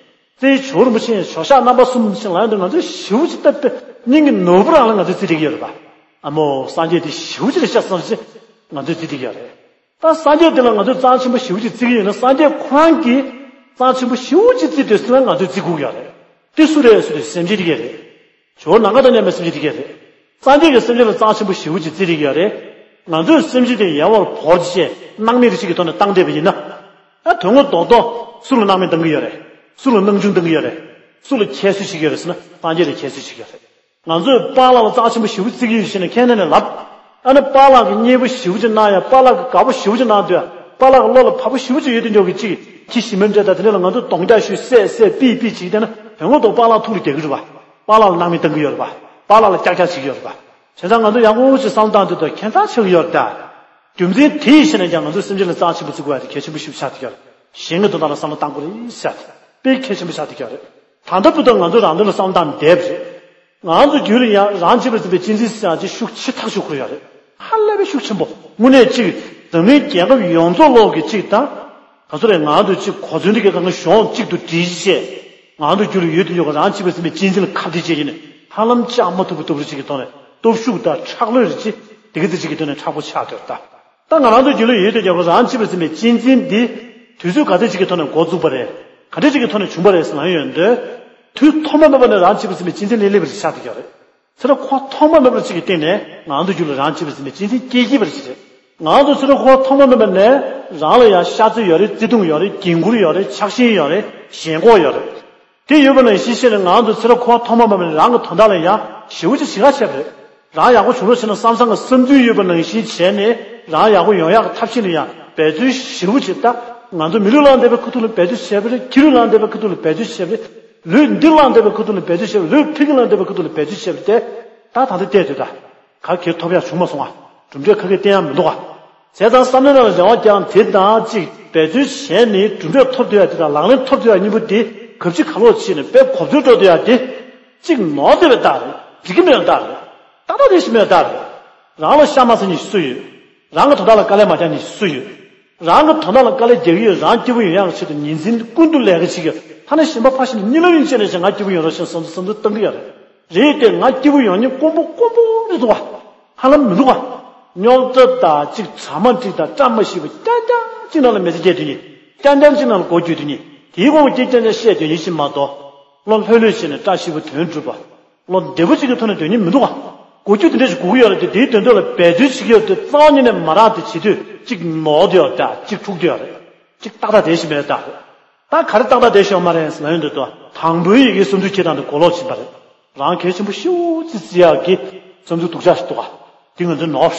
རྩེའི་ཇོ་བོ་རིན་པོ་ཆེ་ཇོ་ཤཱཀ་རྣམ་པ་གསུམ་ཞིག་ལབ་ཡོང་དུས་ང་ཚོས་ཞེ་པོ་ཅིག་བལྟས་བལྟས་སྙིང་གི་ནོར་བུ་རང་ལ་ང་ཚོས་བརྩི་བསྡད་ཀྱི་ཡོད་རེད་པ། ཨ་མོ་སངས་རྒྱས་དེ་ཞེ་པོ་ཅིག་རེད་ཤག་བསམ་བྱས་ང་ཚོས་བརྩི་བསྡད་ཀྱི་ཡོད་རེད། ད་སངས་རྒྱས་དེ་ལ་ང་ཚོས་རྩ་ཆེན་པོ་ཞེ་པོ་ཅིག་བརྩི་གི་ཡོད་ན་སངས་རྒྱས་ཁོ་རང་གིས་རྩ་ཆེན་པོ་ཞེ་པོ་ཅིག་བརྩི་དུས་ཟེར་ན་ང་ཚོས་བརྩི་དགོས་ཀྱི་ཡོད་རེད། དེ་སུ་རེད་ཟེར་དུས་སེམས་ཅན་དེ་གས་རེད། ཇོ་བོ་ནམ་མཁའ་དང་མཉམ་པའི་སེམས་ཅན་དེ་གས་རེད། སངས་རྒྱས་ཀྱིས་སེམས་ཅན་ལ་རྩ་ཆེན་པོ་ཞེ་པོ་ཅིག་བརྩི་རིགས་ཡོད་རེད། ང་ཚོས་སེམས་ཅན་དེ་ཡལ་བར་བོར་བྱས་སྣང་མེད་རིགས་ཤིག་གི་ཐོག་ནས་བཏང་བསྡད་པ་ཡིན་ན། ཨ་དོན་དངོས་རྡོག་རྡོག་སུ་ལ་སྣང་མེད་བཏང་གི་ཡོད་རེད། སུ་ལ་སྣང་ཆུང་བཏང་གི་ཡོད་རེད། སུ་ལ་ཁྱད་གསོད་བྱེད་ཀྱི་ཡོད་རེད་ཟེར་ན་སངས་རྒྱས་ལ་ཁྱད་གསོད་བྱེད་ཀྱི་ཡོད་རེད། ང་ཚོས་པཱ་ལགས་ལ་རྩ་ཆེན་པོ་ཞེ་པོ་བརྩི་གི་ཡོད་ཟེར་ནས་ཁས་ལེན་ནས་ལབ། ཨ་ནི་པཱ་ལགས་ཀྱིས་མཉེས་པོ་ཞེ་པོ་ཅིག་གནང་ཡ་པཱ་ལགས་ཀྱིས་དགའ་པོ་ཞེ་པོ་ཅིག་གནང་དུས་པཱ་ལགས་ཀྱི་བློ་ལ་བབ་པོ་ཞེ་པོ་ཅིག་ཡོད་དུས་འཇོག་གི་གཅིག་ཁྱི་ཞིམ་མེར་འདྲ་དང་དེ་འདྲ་ལ་ང་ཚོས་གདོང་རྒྱག་ཞུས་བསད་བསད་པིས་པིས་བྱེད་ཀྱི་བསྡད་ན་དོན་དངོས་རྡོག་པཱ་ལགས་ཐུགས་ལ་བསྡད་ཀྱི་རེད་པ། པཱ་ལགས་ལ་སྣང་མེད་བཏང་གི་ཡོད་རེད་པ། པཱ་ལགས་ལ་ཀྱག་ཀྱག་བྱེད་ཀྱི་ཡོད་རེད་པ། བྱས་ཙང་ང་ཚོ་ཡག་པོ་ཅིག་བསམ་བློ་བཏང་དུས་དོ་ཁྱད་མཚར་ཆགས་ཀྱི་ཡོད་རེད་ད། རྒྱུ་མཚན་དེ་ཡིས་བྱས་ནས་ཀྱང་ང་ཚོ་སེམས་ཅན་ལ་རྩ་ཆེན་པོ་བརྩི་དགོས་ཡ་དེ་གལ་ཆེན་པོ་ཞིག་ཆགས་བསྡད་ཀྱི་ཡོད་རེད། གཞན་གྱི་དོན་དག་ལ་བསམ་བློ་བཏང་དགོས་རེད་ཟེར་ཡ་དེ་དཔེ་གལ་ཆེན་པོ་ཆགས་བསྡད་ཀྱི་ཡོད་རེད། ད་ལྟ་བར་དུ་ང་ཚོས་རང་དོན་ལ་བསམ་བློ་བཏང་བསྡད་པ་རེད། ང་ཚོ་རྒྱུད་ལ་ཡང་རང་གཅེས་པར་འཛིན་པའི་གཅེས་འཛིན་ཟེར་ཡ་ཅིག་ཤུགས་ཆེ་ཐག་ཆོད་ཁུར་ཡོད་རེད། ཧ་ལས་པའི་ཤུགས་ཆེན་པོ། དངོས་གནས་གཅིག་འཛམ་གླིང་རྒྱལ་ཁབ་ཡོངས་རྫོགས་ལོག་གི་གཅིག་དང་། ག་ཚོད་རེད་ང་ཚོ་གཅིག་གོ་མཚོན་འདི་གའི་གང་ག་གཞུང་གཅིག་ཏུ་སྒྲིལ་བྱས། ང་ཚོ་རྒྱུད་ལ་ཡོད་དུ་ཡོད་པ་རང་གཅེས་པར་འཛིན་པའི་གཅེས་འཛིན་ལ་ཁ་གཏད་བྱས་ཡིན་ནས་ཧ་ལམ་བཅག་མ་ཐུབ་པའི་སྟོབས་རིགས་གཅིག་གི་ཐོག་ནས་སྟོབས་ཤུགས་དང་ཁྲག་ལྷོད་རེ་ཅིག་དེ་ག་ཚོད་ཅིག་གི་ཐོག་ནས་མཁྲེགས་པོ་ཆགས་སྡོད་ད། ད་ང་རང་ཚོ་རྒྱུད་ལ་ཡོད་དུ་ཡོད་པ་རང་གཅེས་པར་འཛིན་པའི་གཅེས་འཛིན་འདི་དུས་ཚོད་ག་ཚོད་ཅིག་གི་ཐོག་ནས་འགོ་བཙུགས་པ་རེད། ག་འདྲ་ཅིག་གི་ཐོག་ནས་བྱུང་བ་རེད་ཟེར་ལབ་ཡོང་དུས། དུས་ཐོག་མ་མེད་པ་ནས་རང་གཅེས་པར་འཛིན་པའི་གཅེས་འཛིན་ལྷོད་ལྷོད་པ་རེ་ཆགས་བསྡད་ཀྱི་ཡོད་རེད། ཚེ་རབས་འཁོར་ཐོག་མ་མེད་པ་ཅིག་གི་སྟེང་ནས་ང་ཚོ་རྒྱུད་ལ་རང་གཅེས་པར་འཛིན་པའི་གཅེས་འཛིན་སྐྱེ་བཞིན་པ་རེ་ཞིག་རེད། ང་ཚོ་ཚེ་རབས་འཁོར་ཐོག་མ་མེད་པ་ནས་རང་ལ་ཡང་ཤ་ཚ་ཡོད་རེད། བརྩེ་དུང་ཡོད་རེད། འགན་ཁུར་ཡོད་རེད། ཆགས་ཞེན་ཡོད་རེད། ཞེན་ཁོག་ཡོད་རེད། དེ་ཡོད་པ་ནང་བཞིན་བྱས་ནས་ང་ཚོ་ཚེ་རབས་འཁོར་ཐོག་མ་མེད་པ་ནས་རང་གི་དོན་དག་ལ་ཡང་ཞེ་པོ་ཅིག་ཞེ་དྲག་བྱས་པ་རེད། རང་ཡག་པོ་བྱུང་རོགས་བྱས་ན་བསམ་བསམ་གི་བསམ་ཚུལ་ཡོད་པ་ནང་བཞིན་བྱས་ནས་རང་ཡག་པོ་ཡོང་ཡག་གི་ཐབས་ཤེས་ལ་ཡང་འབད་བརྩོན་ཞེ་པོ་ཅིག་ད། ང་ཚོ་མི་ལུས་བླངས་བསྡད་པའི་ཁུ་ཐུག་ལ་བེད་སྤྱོད་བྱས་པ་རེད། ཁྱི་ལུས་བླངས་བསྡད་པའི་ཁུ་ཐུག་ལ་བེད་སྤྱོད་བྱས་པ་རེད། ལུས་འདི་བླངས་བསྡད་པའི་ཁུ་ཐུག་ལ་བེད་སྤྱོད་བྱས་པ་རེད། ལུས་ཕ་གི་བླངས་བསྡད་པའི་ཁུ་ཐུག་ལ་བེད་སྤྱོད་བྱས་པ་རེད་དེ། ད་ད་ལྟ་བལྟས་དུས་ད། ག་གེ་ཐོབ་ཡག་བྱུང་མ་སོང་ང་། གྲུབ་འབྲས་ག་གེ་བསྟན་ཡག་མི་འདུག་ག་བྱས་ཙང་བསམ་བློའི་ནང་ལ་རེ་བ་རྒྱག་དེ་དང་གཅིག་བེད་སྤྱོད་བྱས་ནས་གྲུབ་འབྲས་ཐོབ་ཐུབ་ཡག་དེ་དང་ལག་ལེན་ཐོབ་ཐུབ་ཡག་གཉིས་པོ་དེ་གབ་ཅིག་ག་ལོག་བྱས་ནས་དཔེ་གོ་ཚོད་འགྲོ་ཐུབ་ཡག་དེ། གཅིག་ནོར་བསྡད་པའི་རྟགས་རེད། འགྲིག་གི་མེད་པའི་རྟགས་རེད། ཏག་ཏག་དེ་ཞིག་མེད་པའི་རྟགས་རེད། རང་ལ་ཤ་མ་ཟ་མཁན་ཞིག་སུ་ཡོད། རང་གི་དོན་དག་ལ་དཀའ་ལས་མ་རྒྱག་མཁན་ཞིག་སུ་ཡོད། རང་གི་དོན་དག་ལ་དཀའ་ལས་རྒྱག་གི་ཡོད། རང་སྐྱིད་པོ་ཡོང་ཡག་གི་ཆེད་དུ་ཉིན་མཚན་ཀུན་ཏུ་ལས་ཀ་བྱེད་ཀྱི་ཡོད། ཐ་ན་གཞན་པ་ཕར་ཕྱིན་ནས་གཉིད་ལོག་ཡིན་བྱས་ནས་ང་སྐྱིད་པོ་ཡོང་རོགས་ཞེས་བསམ་ཚུལ་བསམ་ཚུལ་བཏང་གི་ཡོད་རེད། རེད་དེ་ང་སྐྱིད་པོ་ཡོང་མཁན་དཀོན་པོ་དཀོན་པོ་རེད་འདུག་བ། ཧ་ལམ་མི་འདུག་བ། རྙོག་དྲ་དང་གཅིག་གྲ་མ་འགྲིག་དང་བཀྲ་མ་ཤིས་པ་རྐྱང་རྐྱང་གཅིག་ནང་ལ་མི་ཚེ་སྐྱེལ་སྡོད་མཁན། རྐྱང་རྐྱང་གཅིག་ནང་ལ་སྒོ་རྒྱུ་སྡོད་མཁན། དེའི་དབང་གིས་རྐྱང་རྐྱང་བཤད་སྡོད་མཁན་ཞིག་མ་གཏོགས། བློ་ལྷོད་ལྷོད་བྱས་ནས་བཀྲ་ཤིས་པ་དོན་གྲུབ་པ། བློ་བདེ་པོ་གཅིག་གི་ཐོག་ནས་སྡོད་མཁན་མི་འདུག་ག་གོ་རྒྱུ་དེ་འདྲ་ཞིག་དགོས་ཀྱི་ཡོད་རེད་དེ། དེའི་དོན་དག་ལ་འབད་རྩོལ་བྱེད་ཀྱི་ཡོད་དེ། རྩ་བ་ཉིད་ནས་མ་རག་དེ་བྱེད་དུས་གཅིག་ནོར་དེ་ཡོད་རེད། གཅིག་འཁྲུག་དེ་ཡོད་རེད། གཅིག་ཏག་ཏག་བསྡད་བཞིན་པའི་རྟགས་རེད། ད་ག་རེ་ཏག་ཏག་བསྡད་བཞིན་ཡོད་མ་རེད་ཟེར་ན། ཡོང་དུས་དང་པོའི་ཡི་གེའི་བསམ་ཚུལ་འཁྱེར་སྟངས་དེ་གོ་ལོག་ཕྱིན་པ་རེད། རང་གལ་ཆེན་པོ་ཤུགས་ཅིག་བརྩི་ཡག་གི་བསམ་ཚུལ་སྡུག་ཅག་ཞིག་འདུག་ག་དེ་ང་ཚོའི་ནོར།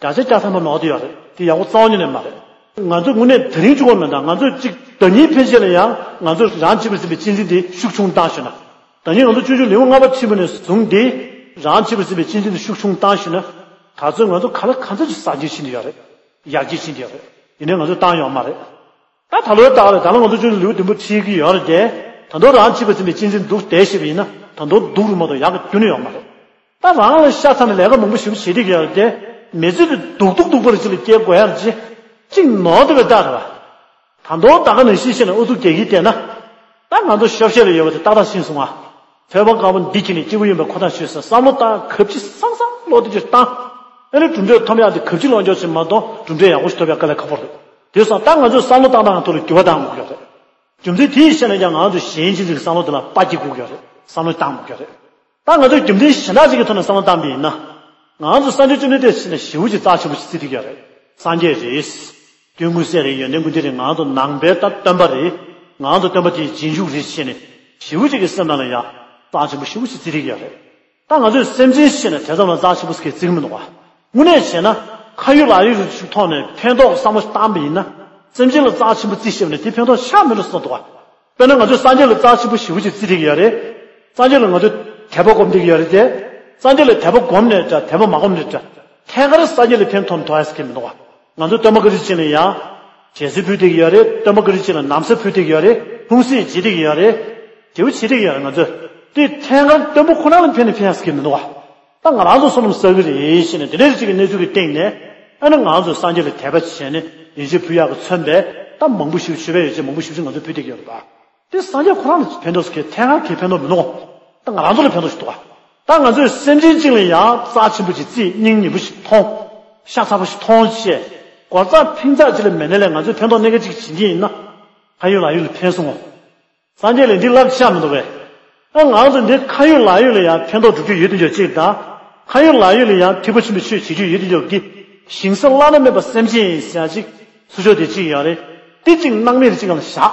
བརྒྱ་ཆ་བརྒྱ་ཐམ་པ་ནོར་དེ་ཡོད་རེད། དེ་ཡག་པོ་རྩ་བ་ཉིད་ནས་མ་རེད། ང་ཚོས་དངོས་གནས་དེ་རིང་གཅིག་པོ་མིན། ད་ང་ཚོས་གཅིག་ཟླ་ཉིན་ཕན་ཆད་ལ་ཡང་ང་ཚོས་རང་གཅེས་པར་འཛིན་པའི་གཅེས་འཛིན་དེ་ཤུགས་ཆུང་བཏང་ཞུ་ན། ཟླ་ཉིན་ང་ཚོ་སྤྱོད་འཇུག་ལེའུ་ལྔ་པ་ཕྱིན་པ་ནས་བཟུང་སྟེ། རང་གཅེས་པར་འཛིན་པའི་གཅེས་འཛིན་དེ་ཤུགས་ཆུང་བཏང་ཞུ་ན། ད་གཟོད་ང་ཚོ་ག་ལ་ག་ཚོད་ཅིག་གསར་བརྗེ་ཕྱིན་དེ་ཡོད་རེད། ཡར་རྒྱས་ཕྱིན་དེ་ཡོད་རེད། ཡིན་ནའི་ང་ཚོས་བཏང་ཡོད་མ་རེད། ད་ད་ལོའི་རྟགས་རེད། ད་ལོ་ང་ཚོ་ཅུང་ལེའུ་བདུན་པ་ཁྲིད་ཀྱི་ཡོད་རེད་དེ། ད་དུང་རང་གཅེས་པར་འཛིན་པའི་གཅེས་འཛིན་འདུག་བསྡད་ཤེས་པ་ཡིན་ན། ད་དུང་སྡུག་རུ་མ་གཏོགས་ཡག་གི་རྒྱུ་ནི་ཡོད་མ་རེད། ད་རང་ལ་ཤ་ཚ་ནས་ལས་ཀ་མང་པོ་ཞིག་བྱེད་ཀྱི་ཡོད་རེད་དེ། མི་ཚེ་འདི་སྡུག་སྡུག་སྡུག་པ་རེ་ཅིག་ལ་སྐྱེལ་དགོས་ཡ་རེད་ཅེས། གཅིག་ནོར་འདུག་པའི་རྟགས་རེད་བ། ད་དུང་ད་ག་ནང་བཞིན་བཤད་ན་ཨུ་ཚུགས་རྒྱག་གི་བསྡད་ན། ད་ང་ཚོ་ཤོབ་ཤེས་ལ་ཡོད་པ་དེ་ཏག་ཏག་ཤེས་སོང་ང་། ཐོས་པ་དཀར་པོ་འདི་ཁྱེར་ནས་སྐྱིད་པོ་ཡིན་པའི་ཁོ་ཐག་ཆོད་ཟེར་བསམ་བློ་བཏང་། གབ་ཅིག་སང་སང་བློ་བདེ་ཅིག་བཏང་། ཨ་ནི་གྲུབ་འབྲས་ཐོབ་ཡག་དེ་གབ་ཅིག་ལོག་འཇོག་བྱེད་མ་གཏོགས་གྲུབ་འབྲས་ཡག་པོ་ཞིག་ཐོབ་ཡག་དཀའ་ལས་ཁག་པོ་རེད། དེ་སོང་ད་ང་ཚོས་བསམ་བློ་བཏང་སྟངས་ཐོག་ལ་འགྱུར་བ་གཏང་དགོས་ཀྱི་རེད། རྒྱུ་མཚན་དེ་ཡིས་བཤད་ན་ཀྱང་ང་ཚོ་གཞན་གཅིག་གི་བསམ་བློ་དེ་ལ་དཔའ་སྐྱེད་དགོས་ཀྱི་རེད། བསམ་བློ་བཏང་དགོས་ཀྱི་རེད། ད་ང་ཚོས་རྒྱུ་མཚན་གཞན་དག་ཅིག་གི་ཐོག་ནས་བསམ་བློ་བཏང་པ་ཡིན་ན། ང་ཚོ་སངས་རྒྱས་བཅོམ་ལྡན་འདས་ཕྱིན་ན་ཞེ་པོ་ཅིག་རྩ་ཆེན་པོ་ཞིག་བརྩི་བསྡད་ཀྱི་ཡོད་རེད། སངས་རྒྱས་རེད། སྐྱེས་བུ་ཀུན་གསལ་རེད། ཡོན་ཏན་ཀུན་ལྡན་རེད། ང་ཚོ་ནང་པའི་ད་སྟོན་པ་རེད། ང་ཚོ་སྟོན་པ་དེའི་རྗེས་འཇུག་རེད་ཅེས་ནས་ཞེ་པོ་ཅིག་གི་སེམས་ནང་ལ་ཡང་རྩ་ཆེན་པོ་ཞེ་པོ་ཅིག་བརྩི་བསྡད་ཀྱི་ཡོད་རེད། ད་ང་ཚོས་སེམས་ཅན་ཞེས་ནས་དེ་ཙམ་ལ་རྩ་ཆེན་པོ་ཟེར་གྱི་བརྩི་གི་མི་འདུག་བ། དངོས་གནས་བྱས་ན་ཁ་ཡོད་ལག་ཡོད་ཀྱི་ཐོག་ནས་ཕན་ཐོགས་བསམ་བློ་བཏང་པ་ཡིན་ན། སེམས་ཅན་ལ་རྩ་ཆེན་པོ་བརྩི་ཤེས་པ་ནི་དེ་ཕན་ཐོགས་ཆགས་མི་འགྲོ་བསམ་འདུག་བ། དཔེར་ན་ང་ཚོས་སངས་རྒྱས་ལ་རྩ་ཆེན་པོ་ཞེ་པོ་ཅིག་བརྩི་བསྡད་ཀྱི་ཡོད་རེད། སངས་རྒྱས་ལ་ང་ཚོས་དད་པ་སྒོམ་བསྡད་ཀྱི་ཡོད་རེད་དེ། སངས་རྒྱས་ལ་དད་པ་སྒོམ་ནས་འདྲ། དད་པ་མ་སྒོམ་ནས་འདྲ། ཐད་ཀར་སངས་རྒྱས་ལ་ཕན་ཐོགས་ཐོགས་ཡ་ཟེར་གྱི་མི་འདུག་བ། ང་ཚོ་སྟོན་པ་བཀའ་དྲིན་ཅན་ལ་ཡང་རྗེས་སུ་ཕུལ་བསྡད་ཀྱི་ཡོད་རེད། སྟོན་པ་བཀའ་དྲིན་ཅན་ལ་ན་བཟའ་ཕུལ་བསྡད་ཀྱི་ཡོད་རེད། ལྷུང་བཟེད་བྱེད་བསྡད་ཀྱི་ཡོད་རེད། དེ་བོ་བྱེད་བསྡད་ཀྱི་ཡོད་རེད། ང་ཚོས་དེ་ཐད་ཀར་སྟོན་པ་ཁོ་ན་ལ་ཕན་ནས་ཕན་ཡ་ཟེར་གྱི་མི་འདུག་བ། ད་ང་རང་ཚོ་བསོད་ནམས་བསགས་ཀྱི་རེད་ཞེས་ནས་དེ་འདྲའི་ཅིག་གི་གནས་ཚུལ་གྱི་སྟེང་ནས། ཨ་ནི་ང་ཚོ་སངས་རྒྱས་ལ་དད་པ་བྱས་ནས་ཡིད་ཆེས་ཕུལ་ཡག་གི་མཚོན་པའི་ད་མང་པོ་ཞིག་མཆོད་པའི་ཡོ་བྱད་མང་པོ་ཞིག་ང་ཚོས་ཕུལ་བསྡད་ཀྱི་ཡོད་རེད་པ། དེ་སངས་རྒྱས་ཁོ་རང་ལ་ཕན་ཐོགས་སུ་གལ་ཐད་ཀར་གྱི་ཕན་ཐོགས་མི་འདུག་ད་ང་རང་ཚོ་ལ་ཕན་ཐོགས་ཤིག་འདུག་ད་ང་ཚོས་སེམས་ཅན་གཅིག་ལ་ཡང་རྩ་ཆེན་པོ་ཅིག་བརྩིས། སྙིང་ཉེ་པོ་ཞིག་མཐོང་། ཤ་ཚ་པོ་ཞིག་མཐོང་བྱས། སྒོར་རྩ་ཕིང་ཚག་ཅིག་ལ་མེད་ནའི་ལས་ང་ཚོས་ཕན་ཐོགས་གནད་འགག་ཅིག་བྱེད་ཀྱི་ཡིན་ན། ཁ་ཡོད་ལག་ཡོད་ལ་ཕན་སོང་ངོ་། སངས་རྒྱས་ལ་འདི་ལབ་ཤ་མི་འདུག་པས། ཨ་ང་ཚོ་འདི་ཁ་ཡོད་ལག་ཡོད་ལ་ཡང་ཕན་ཐོགས་སྒྲུབ་རྒྱུ་ཡོད་དེ་འཇོག་ཅིག་དང་། ཁ་ཡོད་ལག་ཡོད་ལ་ཡང་ཐེག་པ་ཆེན་པོའི་ཆོས་བྱེད་རྒྱུ་ཡོད་དེ་འཇོག་གི། ཞིང་ས་བླ་ན་མེད་པ་སེམས་ཅན་ཡིན་ཟེར་ཡ་ཅིག་ཚུར་ཕྱོགས་དེ་གཅིག་ཡོད་རེད། དེ་གཅིག་སྣང་མེད་ལ་གཅིག་སྒང་ལ་བཞག་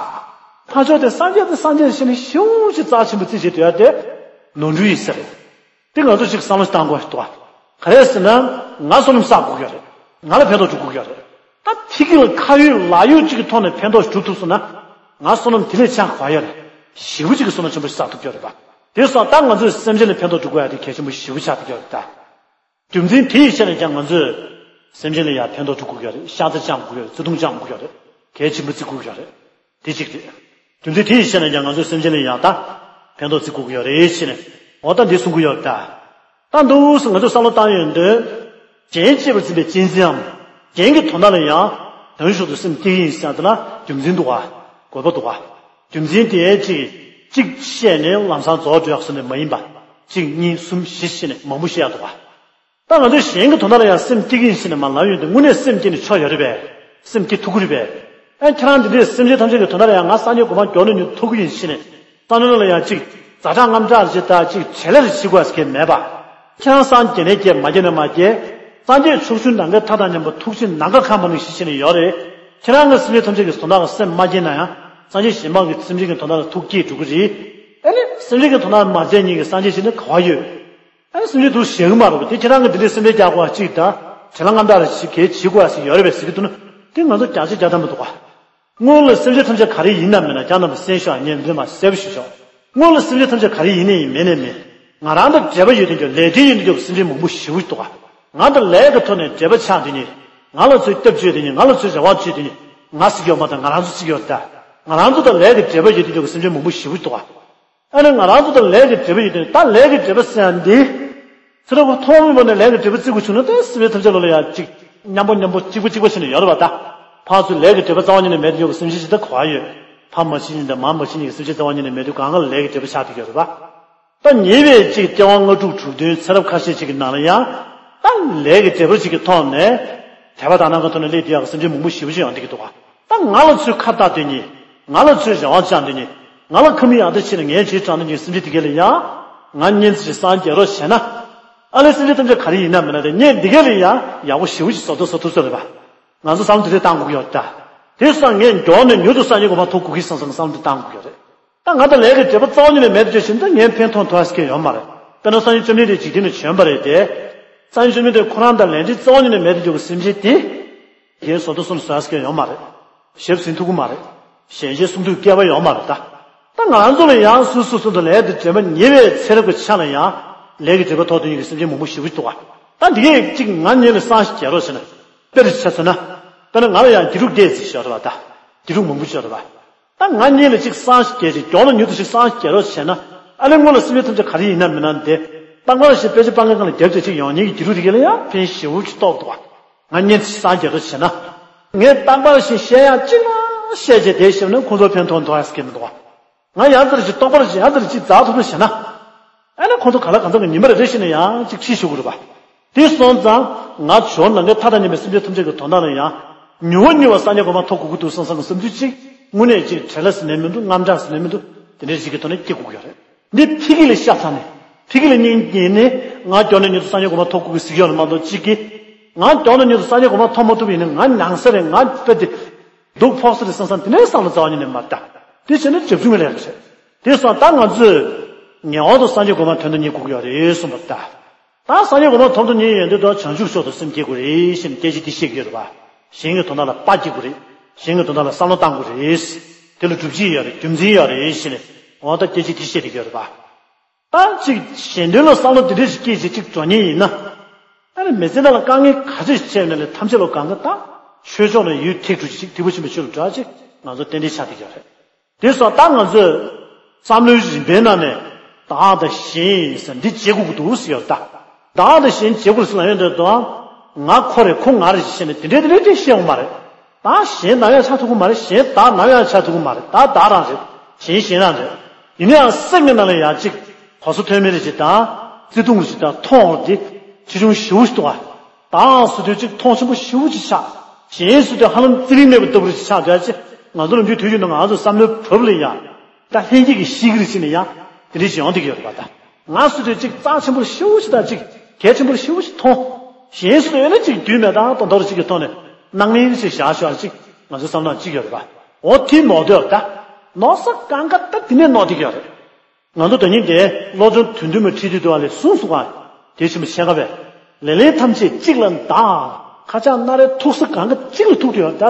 ཕར་ཕྱོགས་དེ་སངས་རྒྱས་དེ་སངས་རྒྱས་ཞེས་ནས་ཞེ་པོ་ཅིག་རྩ་ཆེན་པོ་བརྩི་བྱེད་དུ་ཡ་དེ་ནོར་འཁྲུལ་ཡིན་ཟེར། དེ་ང་ཚོ་གཅིག་བསམ་བློ་ཞིག་བཏང་དགོས་ཤིག་འདུག་ག་ག་རེ་ཟེར་ན། ང་བསོད་ནམས་བསགས་དགོས་ཀྱི་ཡོད་རེད། ང་ལ་ཕན་ཐོགས་འགྲོ་དགོས་ཀྱི་ཡོད་རེད། ད་ཕ་གི་ལ་ཁ་ཡོད་ལག་ཡོད་གཅིག་གི་ཐོག་ནས་ཕན་ཐོགས་ཞིག་སྒྲུབ་ཐུབ་སོང་ན། ང་བསོད་ནམས་དེ་ལས་ཆེ་བ་ག་པར་ཡོད་རེད། ཞེ་པོ་ཅིག་གི་བསོད་ནམས་ཆེན་པོ་ཞིག་བསགས་ཐུབ་ཀྱི་ཡོད་རེད་པ། དེ་སོང་ད་ང་ཚོས་སེམས་ཅན་ལ་ཕན་ཐོགས་འགྲོ་དགོས་ཡ་དེ་གལ་ཆེན་པོ་ཞེ་པོ་ཆགས་ཐུབ་ཀྱི་ཡོད་རེད་ད། རྒྱུ་མཚན་དེ་ཡི་ཆ་ནས་ཀྱང་ང་ཚོས་སེམས་ཅན་ལ་ཡང་ཕན་ཐོགས་འགྲོ་དགོས་ཀྱི་རེད། ཤ་ཚ་བཅང་དགོས་ཀྱི་རེད། བརྩེ་དུང་བཅང་དགོས་ཀྱི་རེད། གལ་ཆེན་པོ་བརྩི་དགོས་ཀྱི་རེད། དེ་གཅིག་རེད། རྒྱུ་མཚན་དེ་ཡི་ཆ་ནས་ཀྱང་ང་ཚོས་སེམས་ཅན་ལ་ཡང་ད་ཕན་ཐོགས་བརྩི་དགོས་ཀྱི་ཡོད་རེད་ཅེས་ནས། འོ་ད་འདི་གསུང་གི་ཡོད་རེད་ད། ད་འདུག་སེ་ང་ཚོས་བསམ་བློ་བཏང་ཡོང་དུས། གཞན་གཅེས་པར་འཛིན་པའི་གཅེས་འཛིན་འམ། གཞན་གྱི་དོན་དག་ལ་ཡང་དོན་ཞོར་དུ་སེམས་བསྐྱེད་ཀྱི་ཡིན་ཟེར་ཡ་དེ་ལ་རྒྱུ་མཚན་འདུག་ག་དགོས་པ་འདུག་ག་རྒྱུ་མཚན་དེ་གཅིག་གཅིག་བཤད་ནས་ལམ་སང་རྫོགས་འགྲོ་ཡག་བཟོ་ནས་མ་ཡིན་པ། གཅིག་གཉིས་གསུམ་བཞི་བྱས་ནས་མང་པོ་བཤད་ཡག་འདུག་ག་ད་ང་ཚོས་གཞན་གྱི་དོན་དག་ལ་ཡང་སེམས་བསྐྱེད་ཀྱི་ཡིན་ཟེར་ནས་མར་ལབ་ཡོང་དུས་དངོས་གནས་སེམས་བསྐྱེད་ནས་ཆོ་ཡོད་རེད་པས། སེམས་བསྐྱེད་ཐུབ་ཀྱི་རེད་པས། ཨ་ཁྱེད་རང་འདི་འདྲའི་སེམས་ཅན་ཐམས་ཅད་ཀྱི་དོན་དག་ལ་ཡང་ང་སངས་རྒྱས་གོ་འཕང་མགྱོགས་ནས་མྱུར་ཐུབ་ཀྱི་ཡིན་ཟེར་ནས། བསམ་བློ་ལ་ཡང་གཅིག་ཛ་དྲག་དངངས་སྐྲག་རེ་བྱེད་དང་གཅིག་བྱེད་ལས་རེ་བྱེད་དགོས་ཟེར་མཁན་མེད་པ། ཁྱེད་རང་སངས་རྒྱས་ནས་རྒྱས་མ་རྒྱས་ནས་མ་རྒྱས། སངས་རྒྱས་ཕྱོགས་བཅུའི་ནམ་མཁའི་མཐའ་དང་མཉམ་པ་ཐུགས་རྗེ་ནམ་མཁའ་ཁ་མ་ནུས་ཞེས་བྱས་ནས་ཡོད་རེད། ཁྱེད་རང་གི་སེམས་ཅན་ཐམས་ཅད་ཀྱི་དོན་དག་ལ་སེམས་མ་བསྐྱེད་ན་ཡང་སངས་རྒྱས་གཞན་མ་གི་སེམས་ཅན་གྱི་དོན་དག་ལ་ཐུགས་བསྐྱེད་འགྲོ་གི་རེད། ཨ་ནི་སེམས་ཅན་གྱི་དོན་དག་མ་མཛད་མཁན་གྱི་སངས་རྒྱས་ཞིག་ནི་ག་པར་ཡོད། ཨ་ནི་སེམས་ཅན་དུ་ཞེད་གི་མ་རེད་པ། དེ་ཁྱེད་རང་གི་འདི་འདྲའི་སེམས་ཁྲལ་རྒྱག་དགོས་པ་གཅིག་དང་། བྲེལ་བ་དངངས་སྐྲག་རེ་བྱེད་གལ་བྱེད་དགོས་པ་ཞིག་ཡོད་རེད་པས་ཟེར་གྱི་འདུག་ན། དེ་ང་ཚོ་བརྒྱ་ཆ་བརྒྱ་ཐམ་པ་འདུག་ག་སྔོན་ལ་སེམས་ཅན་ཐམས་ཅད་ག་རེ་ཡིན་ན་མིན་ན་ཀྱང་རྣམ་པ་གསན་ཤོག་ངས་འདི་མ་གསལ་པོ་ཞུ་ཆོག་སྔོན་ལ་སེམས་ཅན་ཐམས་ཅད་ག་རེ་ཡིན་ནའི་ཡིན་མེད་ནའི་མེད། ང་རང་དང་འབྲེལ་བ་ཡོད་དུས་ཀྱང་ལས་དོན་ཡོད་དུས་ཀྱང་སེམས་ཅན་མང་པོ་ཞེ་པོ་འདུག་ག་ང་དང་ལས་ཀྱི་ཐོག་ནས་འབྲེལ་བ་ཆགས་དུས་ནི། ང་ལ་ཚོས་སྐྱབས་བཅོལ་དུས་ནི། ང་ལ་ཚོས་རེ་བ་བཅོལ་དུས་ནི། ང་ཟེར་གྱི་ཡོད་མ་རེད། ང་རང་ཚོ་ཟེར་གྱི་ཡོད་རེད་ད། ང་རང་ཚོ་དང་ལས་ཀྱི་འབྲེལ་བ་ཡོད་དུས་ཀྱང་སེམས་ཅན་མང་པོ་ཞེ་པོ་འདུག་ག་ཨ་ནི་ང་རང་ཚོ་དང་ལས་ཀྱི་འབྲེལ་བ་ཡོད་དུས་ད་ལས་ཀྱི་འབྲེལ་བ་ཟེར་ཡ་འདི། ཚེ་རབས་ཐོག་མའི་བར་ནས་ལས་ཀྱི་འབྲེལ་བ་བརྩི་དགོས་བྱུང་ན་ད་སྲིད་པའི་ཐམས་ཅད་ལོ་ལ་ཡ་གཅིག་མཉམ་པོ་མཉམ་པོ་གཅིག་པ་གཅིག་པ་བྱས་ནས་ཡོད་རེད་པ་ད། ཕར་ཚུར་ལས་ཀྱི་འབྲེལ་བ་རྩ་བ་ཉིད་ནས་མེད་དུས་ཀྱང་སེམས་ཅན་ཅིག་ད་ག་པར་ཡོད། ཕ་མ་ཤི་ཉིན་དང་མ་མ་ཤི་ཉིན་གྱི་སེམས་ཅན་རྩ་བ་ཉིད་ནས་མེད་དུས་གང་ག་ལ་ལས་ཀྱི་འབྲེལ་བ་ཆགས་བསྡད་ཡོད་རེད་པ། ད་ཉེ་བའི་གཅིག་སྐྱེ་བ་ལྔ་དྲུག་དྲུག་བདུན་ཚེ་རབས་ཁ་ཤས་ཅིག་གི་ནང་ལ་ཡང་། ད་ལས་ཀྱི་འབྲེལ་བ་ཅིག་གི་ཐོག་ནས། དད་པ་དག་སྣང་གི་ཐོག་ནས་སླེབས་བསྡད་ཡག་གི་སེམས་ཅན་མང་པོ་ཞེ་པོ་ཅིག་ཡོང་བསྡད་ཀྱི་འདུག་ག་ད་ང་ལ་ཚུར་ཁ་བཏགས་དེ་ཉིད། ང་ལ་ཚུར་རེ་བ་བཅངས་དེ་ཉིད། ང་ལ་ཁ་མིག་ཡར་ལྟ་བྱས་ནས་ངའི་རྗེས་འབྲངས་དེ་ཉིད་སེམས་ཅན་དེ་གས་ལ་ཡང་། ང་གཉེན་ཚན་ཞིག་སངས་རྒྱས་རོགས་བྱས་ན། ཨ་ལས་སེམས་ཅན་ཐམས་ཅད་ག་རེ་ཡིན་ན་མིན་ན་དེ་ངས་འདི་གས་ལ་ཡང་ཡག་པོ་ཞེ་པོ་ཅིག་བཟོ་ཐུབ་བཟོ་ཐུབ་ས་རེད་པ། ང་ཚོ་བསམ་བློ་དེ་འདྲས་བཏང་དགོས་ཀྱི་ཡོད་ད། དེ་སོང་ངས་མགྱོགས་ནས་མྱུར་དུ་སངས་རྒྱས་གོ་འཕང་ཐོབ་དགོས་ཀྱི་བསམ་བསམ་བསམ་བློ་དེ་བཏང་དགོས་ཀྱི་ཡོད་རེད། ད་ང་དང་ལས་ཀྱི་འབྲེལ་བ་རྩ་བ་ཉིད་ནས་མེད་དུ་བྱས་ཕྱིན་ད་ངས་ཕན་ཐོགས་ཐོགས་ཡ་ཟེར་མཁན་ཡོད་མ་རེད། དཔེར་ན་སངས་རྒྱས་བཅོམ་ལྡན་འདས་འཇིག་རྟེན་ནས་བྱོན་པ་རེད་དེ། སངས་རྒྱས་བཅོམ་ལྡན་འདས་ཁོ་རང་དང་ལས་འབྲེལ་རྩ་བ་ཉིད་ནས་མེད་དུ་གྱུར་པའི་སེམས་ཅན་དེ། ངས་བཟོ་ལྟ་གསུམ་བཟོ་ཡ་ཟེར་མཁན་ཡོད་མ་རེད། ཞབས་ཟིན་ཐུབ་ཀྱི་མ་རེད། ཞལ་མཇལ་གསུང་ཐུབ་སྐལ་པ་ཡོད་མ་རེད་ད། ད་ང་རང་ཚོ་ལ་ཡང་སོ་སོ་སོ་དང་ལས་དེ་འབྲེལ་བ་ཉེ་བའི་ཚེ་རབས་ཀྱི་ཆ་ལ་ཡང་། ལས་ཀྱི་འབྲེལ་བ་ཐོགས་དོན་ཡོད་ཀྱི་སེམས་ཅན་མང་པོ་ཞེ་པོ་ཅིག་འདུག་ག་ད་འདི་གས་གཅིག་ང་གཉིས་ལ་སངས་རྒྱས་རོགས་བྱས་ན། དཔེར་ཆ་མཚོན་ན། དཔེར་ན་ང་ལ་ཡང་དགེ་ཕྲུག་བསྡད་ཟེར་ཞོར་བ་ད། དགེ་ཕྲུག་མང་པོ་ཞོར་བ། ད་ང་གཉིས་ལ་ཅིག་སངས་རྒྱས་ཅིག་མགྱོགས་ན་མྱུར་དུ་ཅིག་སངས་རྒྱས་རོགས་བྱས་ན། ཨ་ལས་སྔོན་ལ་སེམས་ཅན་ཐམས་ཅད་ག་རེ་ཡིན་ན་མིན་ན་འདི། རྟག་པར་ཞིག་དཔེ་ཆ་སྤང་མཁན་སྒང་ལ་རྒྱབ་བྱས་ཅིག་ཡོང་མཁན་གྱི་དགེ་ཕྲུག་དེ་གས་ལ་ཡང་ཕན་ཞེ་པོ་ཅིག་ཐོགས་འདུག་ག་ང་གཉིས་ཅིག་སངས་རྒྱས་རོགས་བྱས་ན། ངས་རྟག་པར་ཞིག་བཤད་ཡག་ཅིག་ལ་བཤད་བྱས་དེ་བཤད་ན་ཁོང་ཚོ་ཕན་ཐོགས་འདུག་ག་ཟེར་གྱི་མི་འདུག་ག་ང་ཡང་ཙར་ཞིག་རྟོགས་པར་ཞིག་ཡང་ཙར་ཅིག་འཛག་ཐུབ་རོགས་བྱས་ན། ཨ་ནི་ཁོང་ཚོ་ག་ལ་གང་འཚམ་གྱི་ཉིན་མ་རེ་རེ་བཞིན་ནས་ཡང་ཅིག་ཕྱིས་ཞུ་དགོས་རེད་པ། དེ་སོང་ཙང་ང་ཇོ་ནམ་མཁའི་མཐའ་དང་མཉམ་པའི་སེམས་ཅན་ཐམས་ཅད་ཀྱི་དོན་དག་ལ་ཡང་མྱུར་བ་མྱུར་བ་སངས་རྒྱས་གོ་འཕང་ཐོབ་དགོས་ཀྱི་འདུག་བསམ་བསམ་གྱི་བསམ་ཚུལ་ཅིག་དངོས་གནས་ཅིག་བྲེལ་བ་ཟེར་ནས་མི་འདུག་དངངས་སྐྲག་ཟེར་ནས་མི་འདུག་དེ་འདྲའི་ཞིག་གི་ཐོག་ནས་སྐྱེ་དགོས་ཀྱི་ཡོད་རེད། འདི་ཕ་གི་ལ་ཤ་ཚ་ནས་ཕ་གི་ལ་གཉེན་ཉེ་ནས་ང་ཇོ་ནས་མྱུར་དུ་སངས་རྒྱས་གོ་འཕང་ཐོབ་དགོས་ཀྱི་ཟེར་གྱི་ཡོད་རེད་མ་གཏོགས་གཅིག་གིས་ང་ཇོ་ནས་མྱུར་དུ་སངས་རྒྱས་གོ་འཕང་ཐོབ་མ་ཐུབ་ཡིན་ན་ང་མྱང་ས་རེད། ང་དཔེ་དེ་སྡུག་ཕོག་ས་རེད་བསམ་བསམ་དེ་འདྲའི་བསམ་བློ་རྩ་བ་ཉིད་ནས་མ་བཏང་། དེ་བྱས་ན་རྒྱབ་ཆུང་གི་ལས་ཀ་རེད། དེ་སོང་ད་ང་ཚོས་ངེས་པར་དུ་སངས་རྒྱས་གོ་འཕང་དོན་དུ་གཉེར་དགོས་ཀྱི་ཡོད་རེད་གསུངས་པ་ལྟར། ད་སངས་རྒྱས་གོ་འཕང་དོན་དུ་གཉེར་ཡོང་དུས་ད་བྱང་ཆུབ་མཆོག་ཏུ་སེམས་བསྐྱེད་དགོས་རེད་ཞེས་སྐད་ཆ་འདི་བཤད་ཀྱི་ཡོད་རེད་པ། གཞན་གྱི་དོན་དག་ལ་དཔའ་སྐྱེ་དགོས་རེད། གཞན་གྱི་དོན་དག་ལ་བསམ་བློ་བཏང་དགོས་རེད། དེ་ལ་སྒྲུབ་བྱེད་ཡོད་རེད། རྒྱུ་མཚན་ཡོད་རེད་ཞེས་ནས་འོ་ད་སྐད་ཆ་འདི་བཤད་ཀྱི་ཡོད་རེད་པ། ད་ཅིག་གཞན་དོན་ལ་བསམ་བློ་འདི་འདྲ་ཞིག་སྐྱེས་བྱས་ཅིག་འགྲོ་ཉེན་ཡིན་ན། ཨ་ནི་མི་ཚེ་ནང་ལ་དཀའ་ངལ་ག་ཚོད་བྱས་ནས་ལས་ཐམས་ཅད་ལ་གང་ག་ད་ཆོས་ཕྱོགས་ནས་ཡུལ་ཐེག་གྲུབ་ཅིག་ཐེག་པ་ཆེན་པོའི་ཆོས་ལ་འགྲོ་ཅིག་ང་ཚོ་ཏན་ཏན་ཆགས་བསྡད་ཀྱི་ཡོད་རེད། དེ་སོང་ད་ང་ཚོས་བསམ་བློའི་རིམ་པའི་ནང་ནས་བདག་དང་གཞན་ཟེར་འདི་བརྗེ་དགོས་ཀྱི་འདུག་ཟེར་ཡོད་ད། བདག་དང་གཞན་བརྗེ་དགོས་ཟེར་ལབ་ཡོང་དུས་ད། ང་ཁོ་རེད་ཁོ་ང་རེད་ཅེས་བཤད་ནས་དེ་འདྲའི་དེ་འདྲའི་དེ་བཤད་ཡོང་མ་རེད། ད་གཞན་ནམ་ཡང་ཆགས་ཐུབ་ཀྱི་མ་རེད། གཞན་བདག་ནམ་ཡང་ཆགས་ཐུབ་ཀྱི་མ་རེད། བདག་བདག་རང་རེད། གཞན་གཞན་རང་རེད། ཡིན་ན་ཡང་སེམས་ཀྱི་ནང་ལ་ཡང་ཅིག་གོ་ས་མཐོ་དམན་རེ་ཅིག་དང་བརྩེ་དུང་རེ་ཅིག་དང་མཐོང་བ་དེ་ཆེ་ཆུང་ཞེ་པོ་ཞིག་འདུག་ག་བདག་ཟེར་དུས་ཅིག་མཐོང་ཆེན་པོ་ཞེ་པོ་ཅིག་ཆགས། གཞན་ཟེར་དུས་ཧ་ལམ་རྩིས་རིག་མེད་པ་ལྟ་བུ་རེ་ཅིག་ཆགས་བསྡད་ཅིག་ང་ཚོ་ནམ་རྒྱུན་དུས་རྒྱུན་དུ་ང་ཚོ་བསམ་བློའི་བབ་ལ་ཡང་ད་ལྷན་སྐྱེས་ཀྱི་གཤིས་ཀ་རེ་ཅིག་ནས་ཡང་དེ་འདྲ་ཅིག་ཡོང་བསྡད་ཀྱི་ཡོད་རེད་པ། ད་ང་ཟེར་དུས་ཅིག་རྩ་ཆེན་པོ་ཞེ་པོ་ཞིག་དང་ཅིག་གལ་ཆེན་པོ་ཞེ་པོ་ཞིག་མཐོང་། གཞན་ཟེར་དུས་ཡང་ན་ཅིག་རྒྱུས་མེད་དང་དོན་དག་རེ་ཅིག་གི་ཐོག་ནས་སྣང་མེད་ཅིག་བཞག་ཞོར་ཅིག་ང་ཚོའི་བསམ་བློ་ཅིག་ཡོད་རེད་པ། འོ་དེ་ནོར་འདོད་ད། ནོར་ས་གང་ག་ད་དེ་ནས་ནོར་བསྡད་ཀྱི་ཡོད་རེད། ང་ཚོ་ད་ཉིན་དེ་བློ་སྦྱོང་དོན་བདུན་མ་ཁྲིད་དུས་དུ་བ་ལས་གསུངས་སོང་ཨ། དེ་ཆེན་པོ་ཤེས་དགའ་བས། ལེ་ལན་ཐམས་ཅད་གཅིག་ལ་བདག་ཁ་ཆག་སྣ་རལ་ཐུག་ས་གང་ག་གཅིག་ལ་ཐུག་དུ་ཡོད་ད།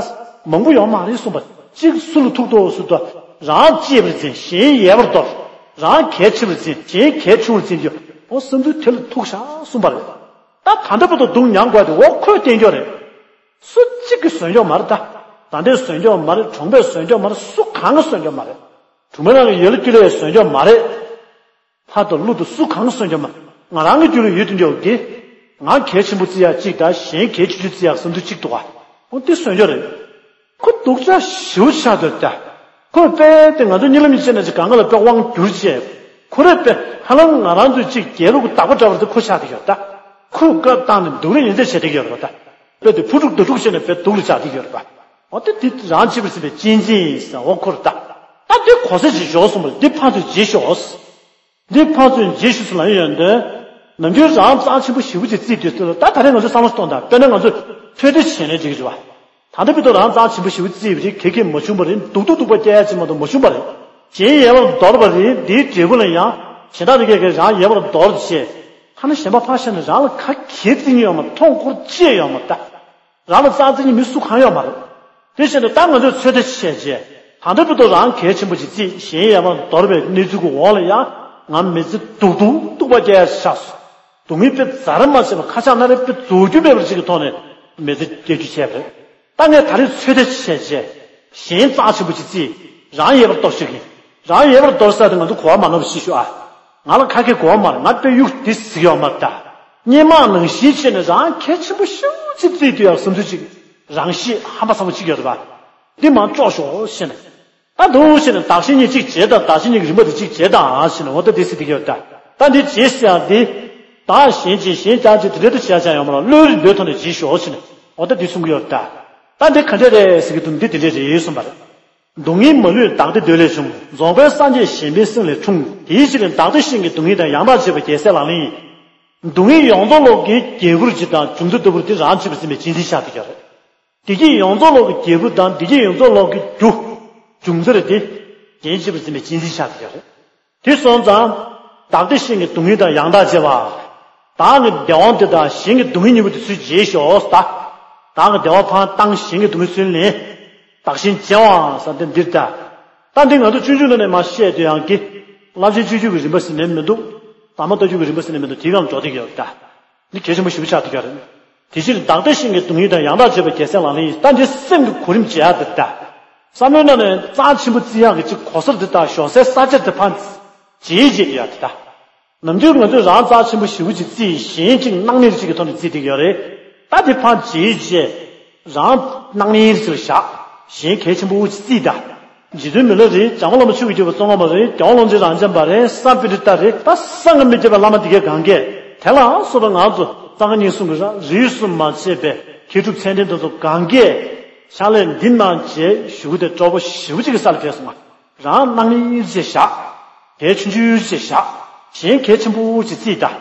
མང་པོ་ཡོད་མ་རེད་གསུངས་པ། གཅིག་སུ་ལ་ཐུག་དོ་སུ་དོ། རང་གཅེས་པར་འཛིན། གཞན་ཡལ་བར་དོར། རང་གལ་ཆེ་བར་འཛིན། གཞན་གལ་ཆུང་བར་འཛིན་གྱི། འོ་བསམ་ཚུལ་དེ་ལ་ཐུག་ཤག་གསུངས་པ་རེད། ད་ད་ལྟ་བར་དུ་སྡུག་མྱངས་དགོས་དེ་འོ་ཁོས་བསྟན་རྒྱུ་རེད། སུ་གཅིག་གིས་བཟོས་རྒྱུ་མ་རེད་ད། ད་ལྟའི་བཟོས་རྒྱུ་མ་རེད། གྲོང་པས་བཟོས་རྒྱུ་མ་རེད། སུ་གང་གིས་བཟོས་རྒྱུ་མ་རེད། གྲོང་པ་རང་གི་ཡོད་ལ་རྒྱུ་ལས་བཟོས་རྒྱུ་མ་རེད། ལྷ་དང་ཀླུ་དང་སུ་གང་གིས་བཟོས་རྒྱུ་མ་རེད། ང་རང་གི་རྒྱུད་ལ་ཡོད་དུ་འགྱོ་གི། ང་གལ་ཆེན་པོ་བརྩི་ཡག་གཅིག་དང་གཞན་གལ་ཆེ་ཆུང་བརྩི་ཡག་བསམ་ཚུལ་གཅིག་འདུག་ག་འོ་དེ་བཟོས་རྒྱུ་རེད། ཁོ་སྡུག་ཅག་ཞེ་པོ་ཆགས་འདུག་ད། ཁོས་དཔེ་དེ་ང་ཚོ་གཉིད་ལམ་གྱི་ཆེད་ནས་ཅིག་གང་ག་ལ་དཔེ་དབང་བསྒྱུར་བྱས། ཁོ་རེ་དཔེ་ཧ་ལམ་ང་རང་ཚོའི་ཅིག་རྒྱལ་རབས་ཀྱི་བདག་པོ་འདྲ་བར་དུ་ཁོ་ཆགས་བསྡད་ཡོད་ད། ཁོས་བཀའ་བཏང་ནས་སྡུག་རུས་ཡོན་ཚད་བྱས་བསྡད་ཡོད་རེད་པ་ད། དཔེ་དེ་ཕུ་དཀྲུག་རྡོ་དཀྲུག་བྱས་ནས་དཔེ་སྡུག་ལ་ཆགས་བསྡད་ཡོད་རེད་པ། འོ་དེ་དེ་རང་གཅེས་པར་འཛིན་པའི་གཅེས་འཛིན་ཟེར་འོ་ཁོ་རེ་ད། ད་དེ་གོ་ས་ཅིག་ཞོག་གསུངས་པ་ལ་འདི་ཕར་ཚུར་བརྗེ་ཞོག་འདི་ཕར་ཚུར་བརྗེ་ཤོག་ཟེར་ལབ་ཡོང་དུས། ནམ་རྒྱུན་རང་རྩ་ཆེན་པོ་ཞེ་པོ་ཅིག་བརྩིས་དུས་ཚོད་ལ་ད་ད་རེས་ང་ཚོས་བསམ་བློ་གཏོང་དང་དཔེར་ན་ང་ཚོས་ཐོས་རེ་བྱས་ནས་འགྲིག་གི་རེད་བ། ད་ལྟ་བར་དུ་རང་རྩ་ཆེན་པོ་ཞེ་པོ་བརྩིས་པ་རེད། གལ་གལ་མ་བྱུང་བ་རེད། སྡུག་སྡུག་སྡུག་པ་སྐྱེ་ཡ་ཅིག་མ་གཏོགས་མ་བྱུང་བ་རེད། གཞན་ཡལ་བར་དོར་བ་རེད། འདིའི་འབྲས་བུ་ལ་ཡང་གཞན་དག་རེ་གས་གས་རང་ཡལ་བར་དོར་བྱས། ཐ་ན་གཞན་པ་ཕར་བཞག་ནས་རང་ལ་ག་གེ་བརྩི་མཁན་ཡོད་མ་མཐོང་ཁུར་ཅི་ཡོད་མ་ད། རང་ལ་རྩ་བརྩི་མཁན་མི་སུ་གང་ཡོད་མ་རེད། དེ་བྱས་ནས་ད་ང་ཚོས་ཚོད་ལྟ་བྱས་རྗེས་ད་ལྟ་བར་དུ་རང་གལ་ཆེན་པོ་ཞིག་བརྩིས་གཞན་ཡལ་བར་འདོར་བའི་གནས་ཚུལ་གྱི་འོག་ལ་ཡང་ང་མི་ཚེ་སྡུག་སྡུག་སྡུག་པ་སྐྱེལ་ཡ་ཆགས་སོང་། སྡུག་བསྔལ་དཔེ་ཟ་ར་མ་བྱས་པར་ཁ་ཆག་སྣ་རལ་དཔེ་རྫོགས་རྒྱུ་མེད་པར་ཅིག་གི་ཐོག་ནས་མི་ཚེ་སྐྱེལ་རྒྱུ་བྱས་པ་རེད། ད་ངས་ད་རེས་ཚོད་ལྟ་བྱས་རྗེས་གཞན་རྩ་ཆེན་པོ་ཅིག་བརྩིས་རང་ཡལ་བར་འདོར་ཤོག་གི། རང་ཡལ་བར་འདོར་ས་དེ་ང་ཚོ་གོ་བ་མ་ནོར་བ་ཤེས་ཤོག་ཨ། ང་ལ་ཁ་སྐད་གོ་བ་མ་རེད། ང་དཔེ་གཡུག་འདི་ཟིག་ཡོད་མ་རེད་ད། སྔོན་མ་ནང་བཞིན་བྱས་ནས་རང་གལ་ཆེན་པོ་ཤུགས་ཅིག་བརྩིས་དུས་ཡག་བསམ་ཚུལ་ཅིག་རང་ཤེད་ཧམ་པ་ཚ་པོ་ཅིག་ཡོད་རེད་པ། འདི་མར་བཅོས་ཤོག་བྱས་ནས། ད་འདུག་བྱས་ནས་བདག་གཞན་གཉིས་གཅིག་བྱས་དང་བདག་གཞན་གཉིས་ཀྱི་རིམ་པ་དེ་གཅིག་བྱས་དང་བྱས་ནས་འོ་ད་དེ་སྲིད་དེ་ག་ཡོད་ད། ད་འདི་བྱས་ཟེར་ཡག་འདི། བདག་གཞན་གཅིག་གཞན་རྐྱང་གཅིག་དེ་འདྲ་དུ་བྱས་ཡག་ཡོད་མ་རེད། བློའི་རིམ་པའི་ཐོག་ནས་བྱས་ཤོག་བྱས་ནས་འོ་ད་འདི་གསུང་གི་ཡོད་ད། ད་འདི་ག་འདྲ་རེད་ཟེར་གི་འདུག་འདི་དེ་འདྲ་རེད་གསུངས་པ་རེད། སྡུག་བསྔལ་མ་ལུས་བདག་བདེ་འདོད་ལས་བྱུང་། རྫོགས་པའི་སངས་རྒྱས་གཞན་ཕན་སེམས་ལས་འཁྲུངས། དེའི་ཕྱིར་བདག་བདེ་གཞན་གྱི་སྡུག་བསྔལ་དང་ཡང་དག་བྱེད་པ་རྒྱལ་སྲས་ལག་ལེན་ཡིན། སྡུག་བསྔལ་ཡོངས་རྫོགས་ལོག་གི་རྒྱལ་ཁུར་ཅིག་དང་འབྱུང་ཚུལ་ལྟ་བུར་དེ་རང་བྱེད་པར་འཛིན་པའི་གཅེས་འཛིན་ཤར་དེ་ག་རེད། བདེ་སྐྱིད་ཡོངས་རྫོགས་ལོག་གི་རྒྱལ་ཁུར་དང་བདེ་སྐྱིད་ཡོངས་རྫོགས་ལོག་གི་རྒྱུ། འབྱུང་ཚུལ་དེ། གཞན་བྱེད་པར་འཛིན་པའི་གཅེས་འཛིན་ཤར་དེ་ག་རེད། དེ་སོང་ཙང་། བདག་བདེ་གཞན་གྱི་སྡུག་བསྔལ་དང་ཡང་དག་བྱེད་པ། བདག་གི་བདེ་བ་དེ་དང་གཞན་གྱི་སྡུག་བསྔལ་གཉིས་པོ་དེ་ཚུར་བརྗེས་ཤོག་ད། བདག་གི་བདེ་བ་ཕར་བཏང་གཞན་གྱི་སྡུག་བསྔལ་ཚུར་ལེན། བདག་གཞན་བརྗེ་བའང་ཟེར་དེ་འདིར་ད། ད་འདི་ང་ཚོ་ཆུང་ཆུང་ནང་ནས་མར་བཤད་དུས་ཡང་གི། རླབས་ཆེན་སྤྱོད་བརྒྱུད་ཀྱི་རིམ་པ་ཟེར་ནས་མི་འདུག་ཟབ་མོ་ལྟ་བརྒྱུད་ཀྱི་རིམ་པ་ཟེར་ནས་མི་འདུག་དེའི་སྒང་འཇོག་བསྡད་ཀྱི་ཡོད་ད། འདི་གལ་ཆེན་པོ་ཞེ་པོ་ཆགས་བསྡད་ཀྱི་ཡོད་རེད། དེ་ཕྱིར་བདག་བདེ་གཞན་གྱི་སྡུག་བསྔལ་དང་ཡང་དག་བྱེད་པ་རྒྱལ་སྲས་ལག་ལེན་ཡིན། ད་འདི་སེམས་ཀྱི་གོ་རིམ་བྱེད་ཡག་འདི་ད། བསམ་བློའི་ནང་ནས་རྩ་ཆེན་པོ་བརྩི་ཡག་གི་ཅིག་གོ་སར་འདི་ད་ཞོག་སའི་ས་ཆ་འདི་ཕར་བརྗེད་བརྗེད་ཡག་འདི་ད། ནམ་རྒྱུན་ང་ཚོས་རང་རྩ་ཆེན་པོ་ཞེ་པོ་ཅིག་བརྩིས་གཞན་ཅིག་སྣང་མེད་ཅིག་གི་ཐོག་ནས་བརྩིས་བསྡད་ཀྱི་ཡོད་རེད། ད་འདི་ཕར་བརྗེད་བྱས། རང་སྣང་མེད་ཅིག་ལ་བཞག་གཞན་གལ་ཆེན་པོ་ཅིག་བརྩིས་ད། རྗེ་བཙུན་མི་ལ་རས་འཇམ་མགོན་བླ་མ་ཆོས་ཀྱི་རྒྱལ་པོ་ཙོང་ཁ་པ་རེད། རྒྱལ་བ་ཀློང་ཆེན་རབ་འབྱམས་པ་རེད། ས་པཎྜི་ཏ་རེད། ད་གསང་སྔགས་མི་སྐྱོབ་པའི་བླ་མ་འདི་གའི་གང་གས་དེ་ལ་སོགས་པ་ང་ཚོ་གཙང་ཁ་གཉིས་གསུམ་གྱི་ར་རིས་སུ་མ་ཆད་པའི་མཁས་གྲུབ་མཚན་ལྡན་དེ་ཚོ་གང་གས་ཕྱག་ལས་འདི་གནང་བྱས་ཞུ་གི་དེ་སྤྲོ་པོ་ཞེ་པོ་ཅིག་གི་ས་ལ་ཕེབས་སོང་ང་། རང་སྣང་མེད་ཅིག་བཞག་གལ་ཆུང་ཆུང་ཅིག་བཞག་གཞན་གལ་ཆེན་པོ་ཅིག་བརྩིས་ད།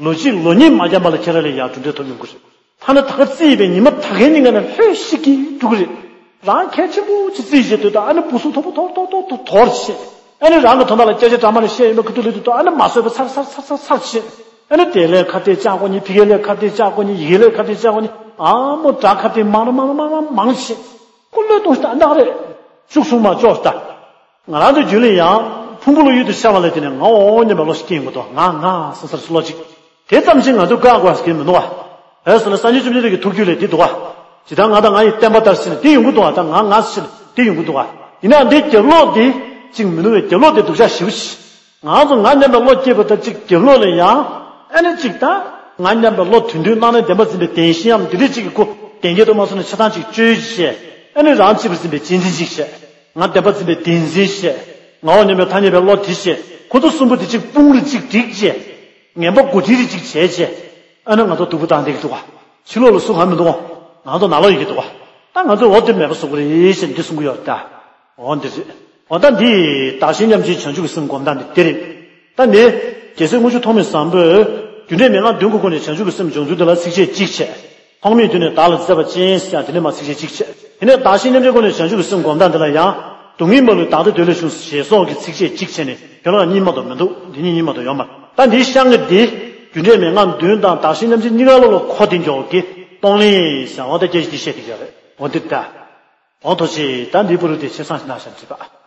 ལོ་གཅིག་ལོ་གཉིས་མ་འགྱངས་པ་ལ་ཁྱེད་རང་ལ་ཡང་གྲུབ་འབྲས་ཐོབ་ཡོང་གི་རེད། ཐ་ན་ད་ག་བརྩིས་པའི་ཉི་མ་ད་གའི་ཉིན་ཀ་ནས་ལྷོད་ཤིག་གིས་འགྲོ་གི་རེད། རང་གལ་ཆེན་པོ་ཅིག་བརྩིས་བྱས་སྡོད་དུས་ཨ་ནི་སྦུག་སུབ་མཐོ་པོ་མཐོ་མཐོ་མཐོ་མཐོ་མཐོ་བྱས། ཨ་ནི་རང་གི་དོན་དག་ལ་སྐད་ཆ་འདྲ་མ་རེ་བཤད་ཡོད་མེད་ཁ་ཐུག་ལབ་དུས་ཨ་ནི་མ་བཟོད་པ་ཚར་ཚར་ཚར་ཚར་ཚར་བྱས། ཨ་ནི་དེ་ལས་ཁ་གཏད་བཅག་དགོས་ནི། ཕ་གི་ལས་ཁ་གཏད་བཅག་དགོས་ནི། ཡི་གེ་ལས་ཁ་གཏད་བཅག་དགོས་ནི། ཨ་མོ་དགྲ་ཁ་གཏད་མང་རུ་མང་རུ་མང་རུ་མང་བྱས། ཀུ་ལོས་གཏོང་ཤི་ད་འདག་རེད། ཤུགས་སུ་མ་ལྕོགས་ཤི་ད། ང་རང་ཚོའི་རྒྱུད་ལ་ཡང་ཕུང་པོ་ལ་གཡུལ་དུ་ཤར་བ་ལ་དེ་ནས་ང་འོ་སྙམ་པའི་བློ་ཞིག་སྐྱེ་ཡོང་གི་འདུག་ང་ང་ས་སར་སུ་བློ་ཅིག་དེ་ཙམ་ཞིག་ང་ཚོས་བཀག་དགོས་ཟེར་གྱི་མི་འདུག་བ། འོ་ཟེར་ན་སངས་རྒྱས་བཅོམ་ལྡན་འདས་ཀྱི་ཐུགས་རྒྱུད་ལས་འདི་འདུག་བ། ཇི་ལྟར་ང་དང་ང་ཡི་བསྟན་པ་ལྟར་ཟེར་ནས་འདི་ཡོང་གི་འདུག་བ། ད་ང་ང་ཟེར་ནས་འདི་ཡོང་གི་འདུག་བ། ཡིན་ནའང་འདི་རྒྱབ་ལོགས་འདི་ཅིག་མི་འདུག་བས། རྒྱབ་ལོགས་འདི་སྡུག་ཅག་ཞེ་པོ་ཞིག་ང་ཚོ་ང་སྙམ་པའི་བློ་སྐྱེས་པ་དང་གཅིག་རྒྱབ་ལོགས་ལ་ཡང་། ཨ་ནི་གཅིག་ད། ང་སྙམ་པའི་བློ་དོན་མཐུན་སྣང་ནས་བདེན་པར་འཛིན་པའི་བདེན་ཞེན་ཡང་འདི་འདྲ་གཅིག་གི་སྒོ་བདེན་སྐྱེ་དུ་མ་སོང་ནས་ཆ་ཚང་གཅིག་བཅོས་བྱས། ཨ་ནི་རང་གཅེས་པར་འཛིན་པའི་གཅེས་འཛིན་གཅིག་བྱས། ང་བདེན་པར་འཛིན་པའི་བདེན་འཛིན་བྱས། ངའོ་སྙམ་པའི་ཐ་སྙད་པའི་བློ་དེ་བྱས། ཁོ་ཚོ་གསུམ་པོ་དེ་གཅིག་དཔུང་རུ་གཅིག་བསྒྲིགས་བྱས། ངན་པ་མགོ་ཁྲིད་རུ་གཅིག་བྱས་བྱས། ཨ་ནི་ང་ཚོ་སྡུག་པོ་བཏང་བསྡད་ཀྱི་འདུག་ག་ཕྱི་ལོགས་ལ་སུ་གང་མི་འདུག་ག་ང་ཚོ་ནང་ལོགས་ཡོད་ཀྱི་འདུག་ག་ད་ང་ཚོས་འོ་དེ་མེད་པ་བཟོ་གི་རེད་ཞེས་འདི་གསུང་གི་ཡོད་ད། འོ་འདི་རེད། འོ་ད་འདི་བདག་གཞན་མཉམ་བརྗེའི་བྱང་ཆུབ་ཀྱི་སེམས་སྒོམ་སྟངས་འདི་འདི་རེད། ད་འདི། རྒྱལ་སྲས་དངུལ་ཆུ་ཐོགས་མེད་བཟང་པོས། རྒྱུ་འབྲས་མན་ངག་བདུན་གྱི་སྒོ་ནས་བྱང་ཆུབ་ཀྱི་སེམས་སྦྱོང་ཚུལ་འདི་ལ་ཚིགས་བཅད་གཅིག་བྱས། ཐོགས་མེད་དུས་ནས་བདག་ལ་མཛད་པ་ཅན་ཟེར་ཡང་དེ་ནས་མར་ཚིགས་བཅད་གཅིག་བྱས། དེ་ནས་བདག་གཞན་མཉམ་བརྗེའི་སྒོ་ནས་བྱང་ཆུབ་ཀྱི་སེམས་སྒོམ་སྟངས་འདི་ལ་ཡང་། སྡུག་བསྔལ་མ་ལུས་བདག་བདེ་འདོད་ལས་བྱུང་ཞེས་སོགས་ཀྱི་ཚིགས་བཅད་གཅིག་བྱས་ནས་ཁྱོད་རང་གཉིས་མ་གཏོགས་མི་འདུག་འདི་གཉིས་གཉིས་མ་གཏོགས་ཡོད་མ་རེད། ད་འདིའི་ཤངས་ཀྱི་འདི། རྒྱུ་འབྲས་མན་ངག་བདུན་དང་བདག་གཞན་མཉམ་བརྗེ་གཉིས་ཀ་ལོ་ལ་གོ་བདེ་འཇོག་གི་གཏོང་ལེན་ཟེར་འོ་ད་སྐད་ཆ་འདི་བཤད་བསྡད་ཀྱི་རེད། འོ་འདི་ད། འོ་ཐུགས་རྗེ་ཆེ། ད་འདིའི་བར་དུ་དེ་ཆེ་ཚང་ཞིག་གནང་ཤག་འདི་པ།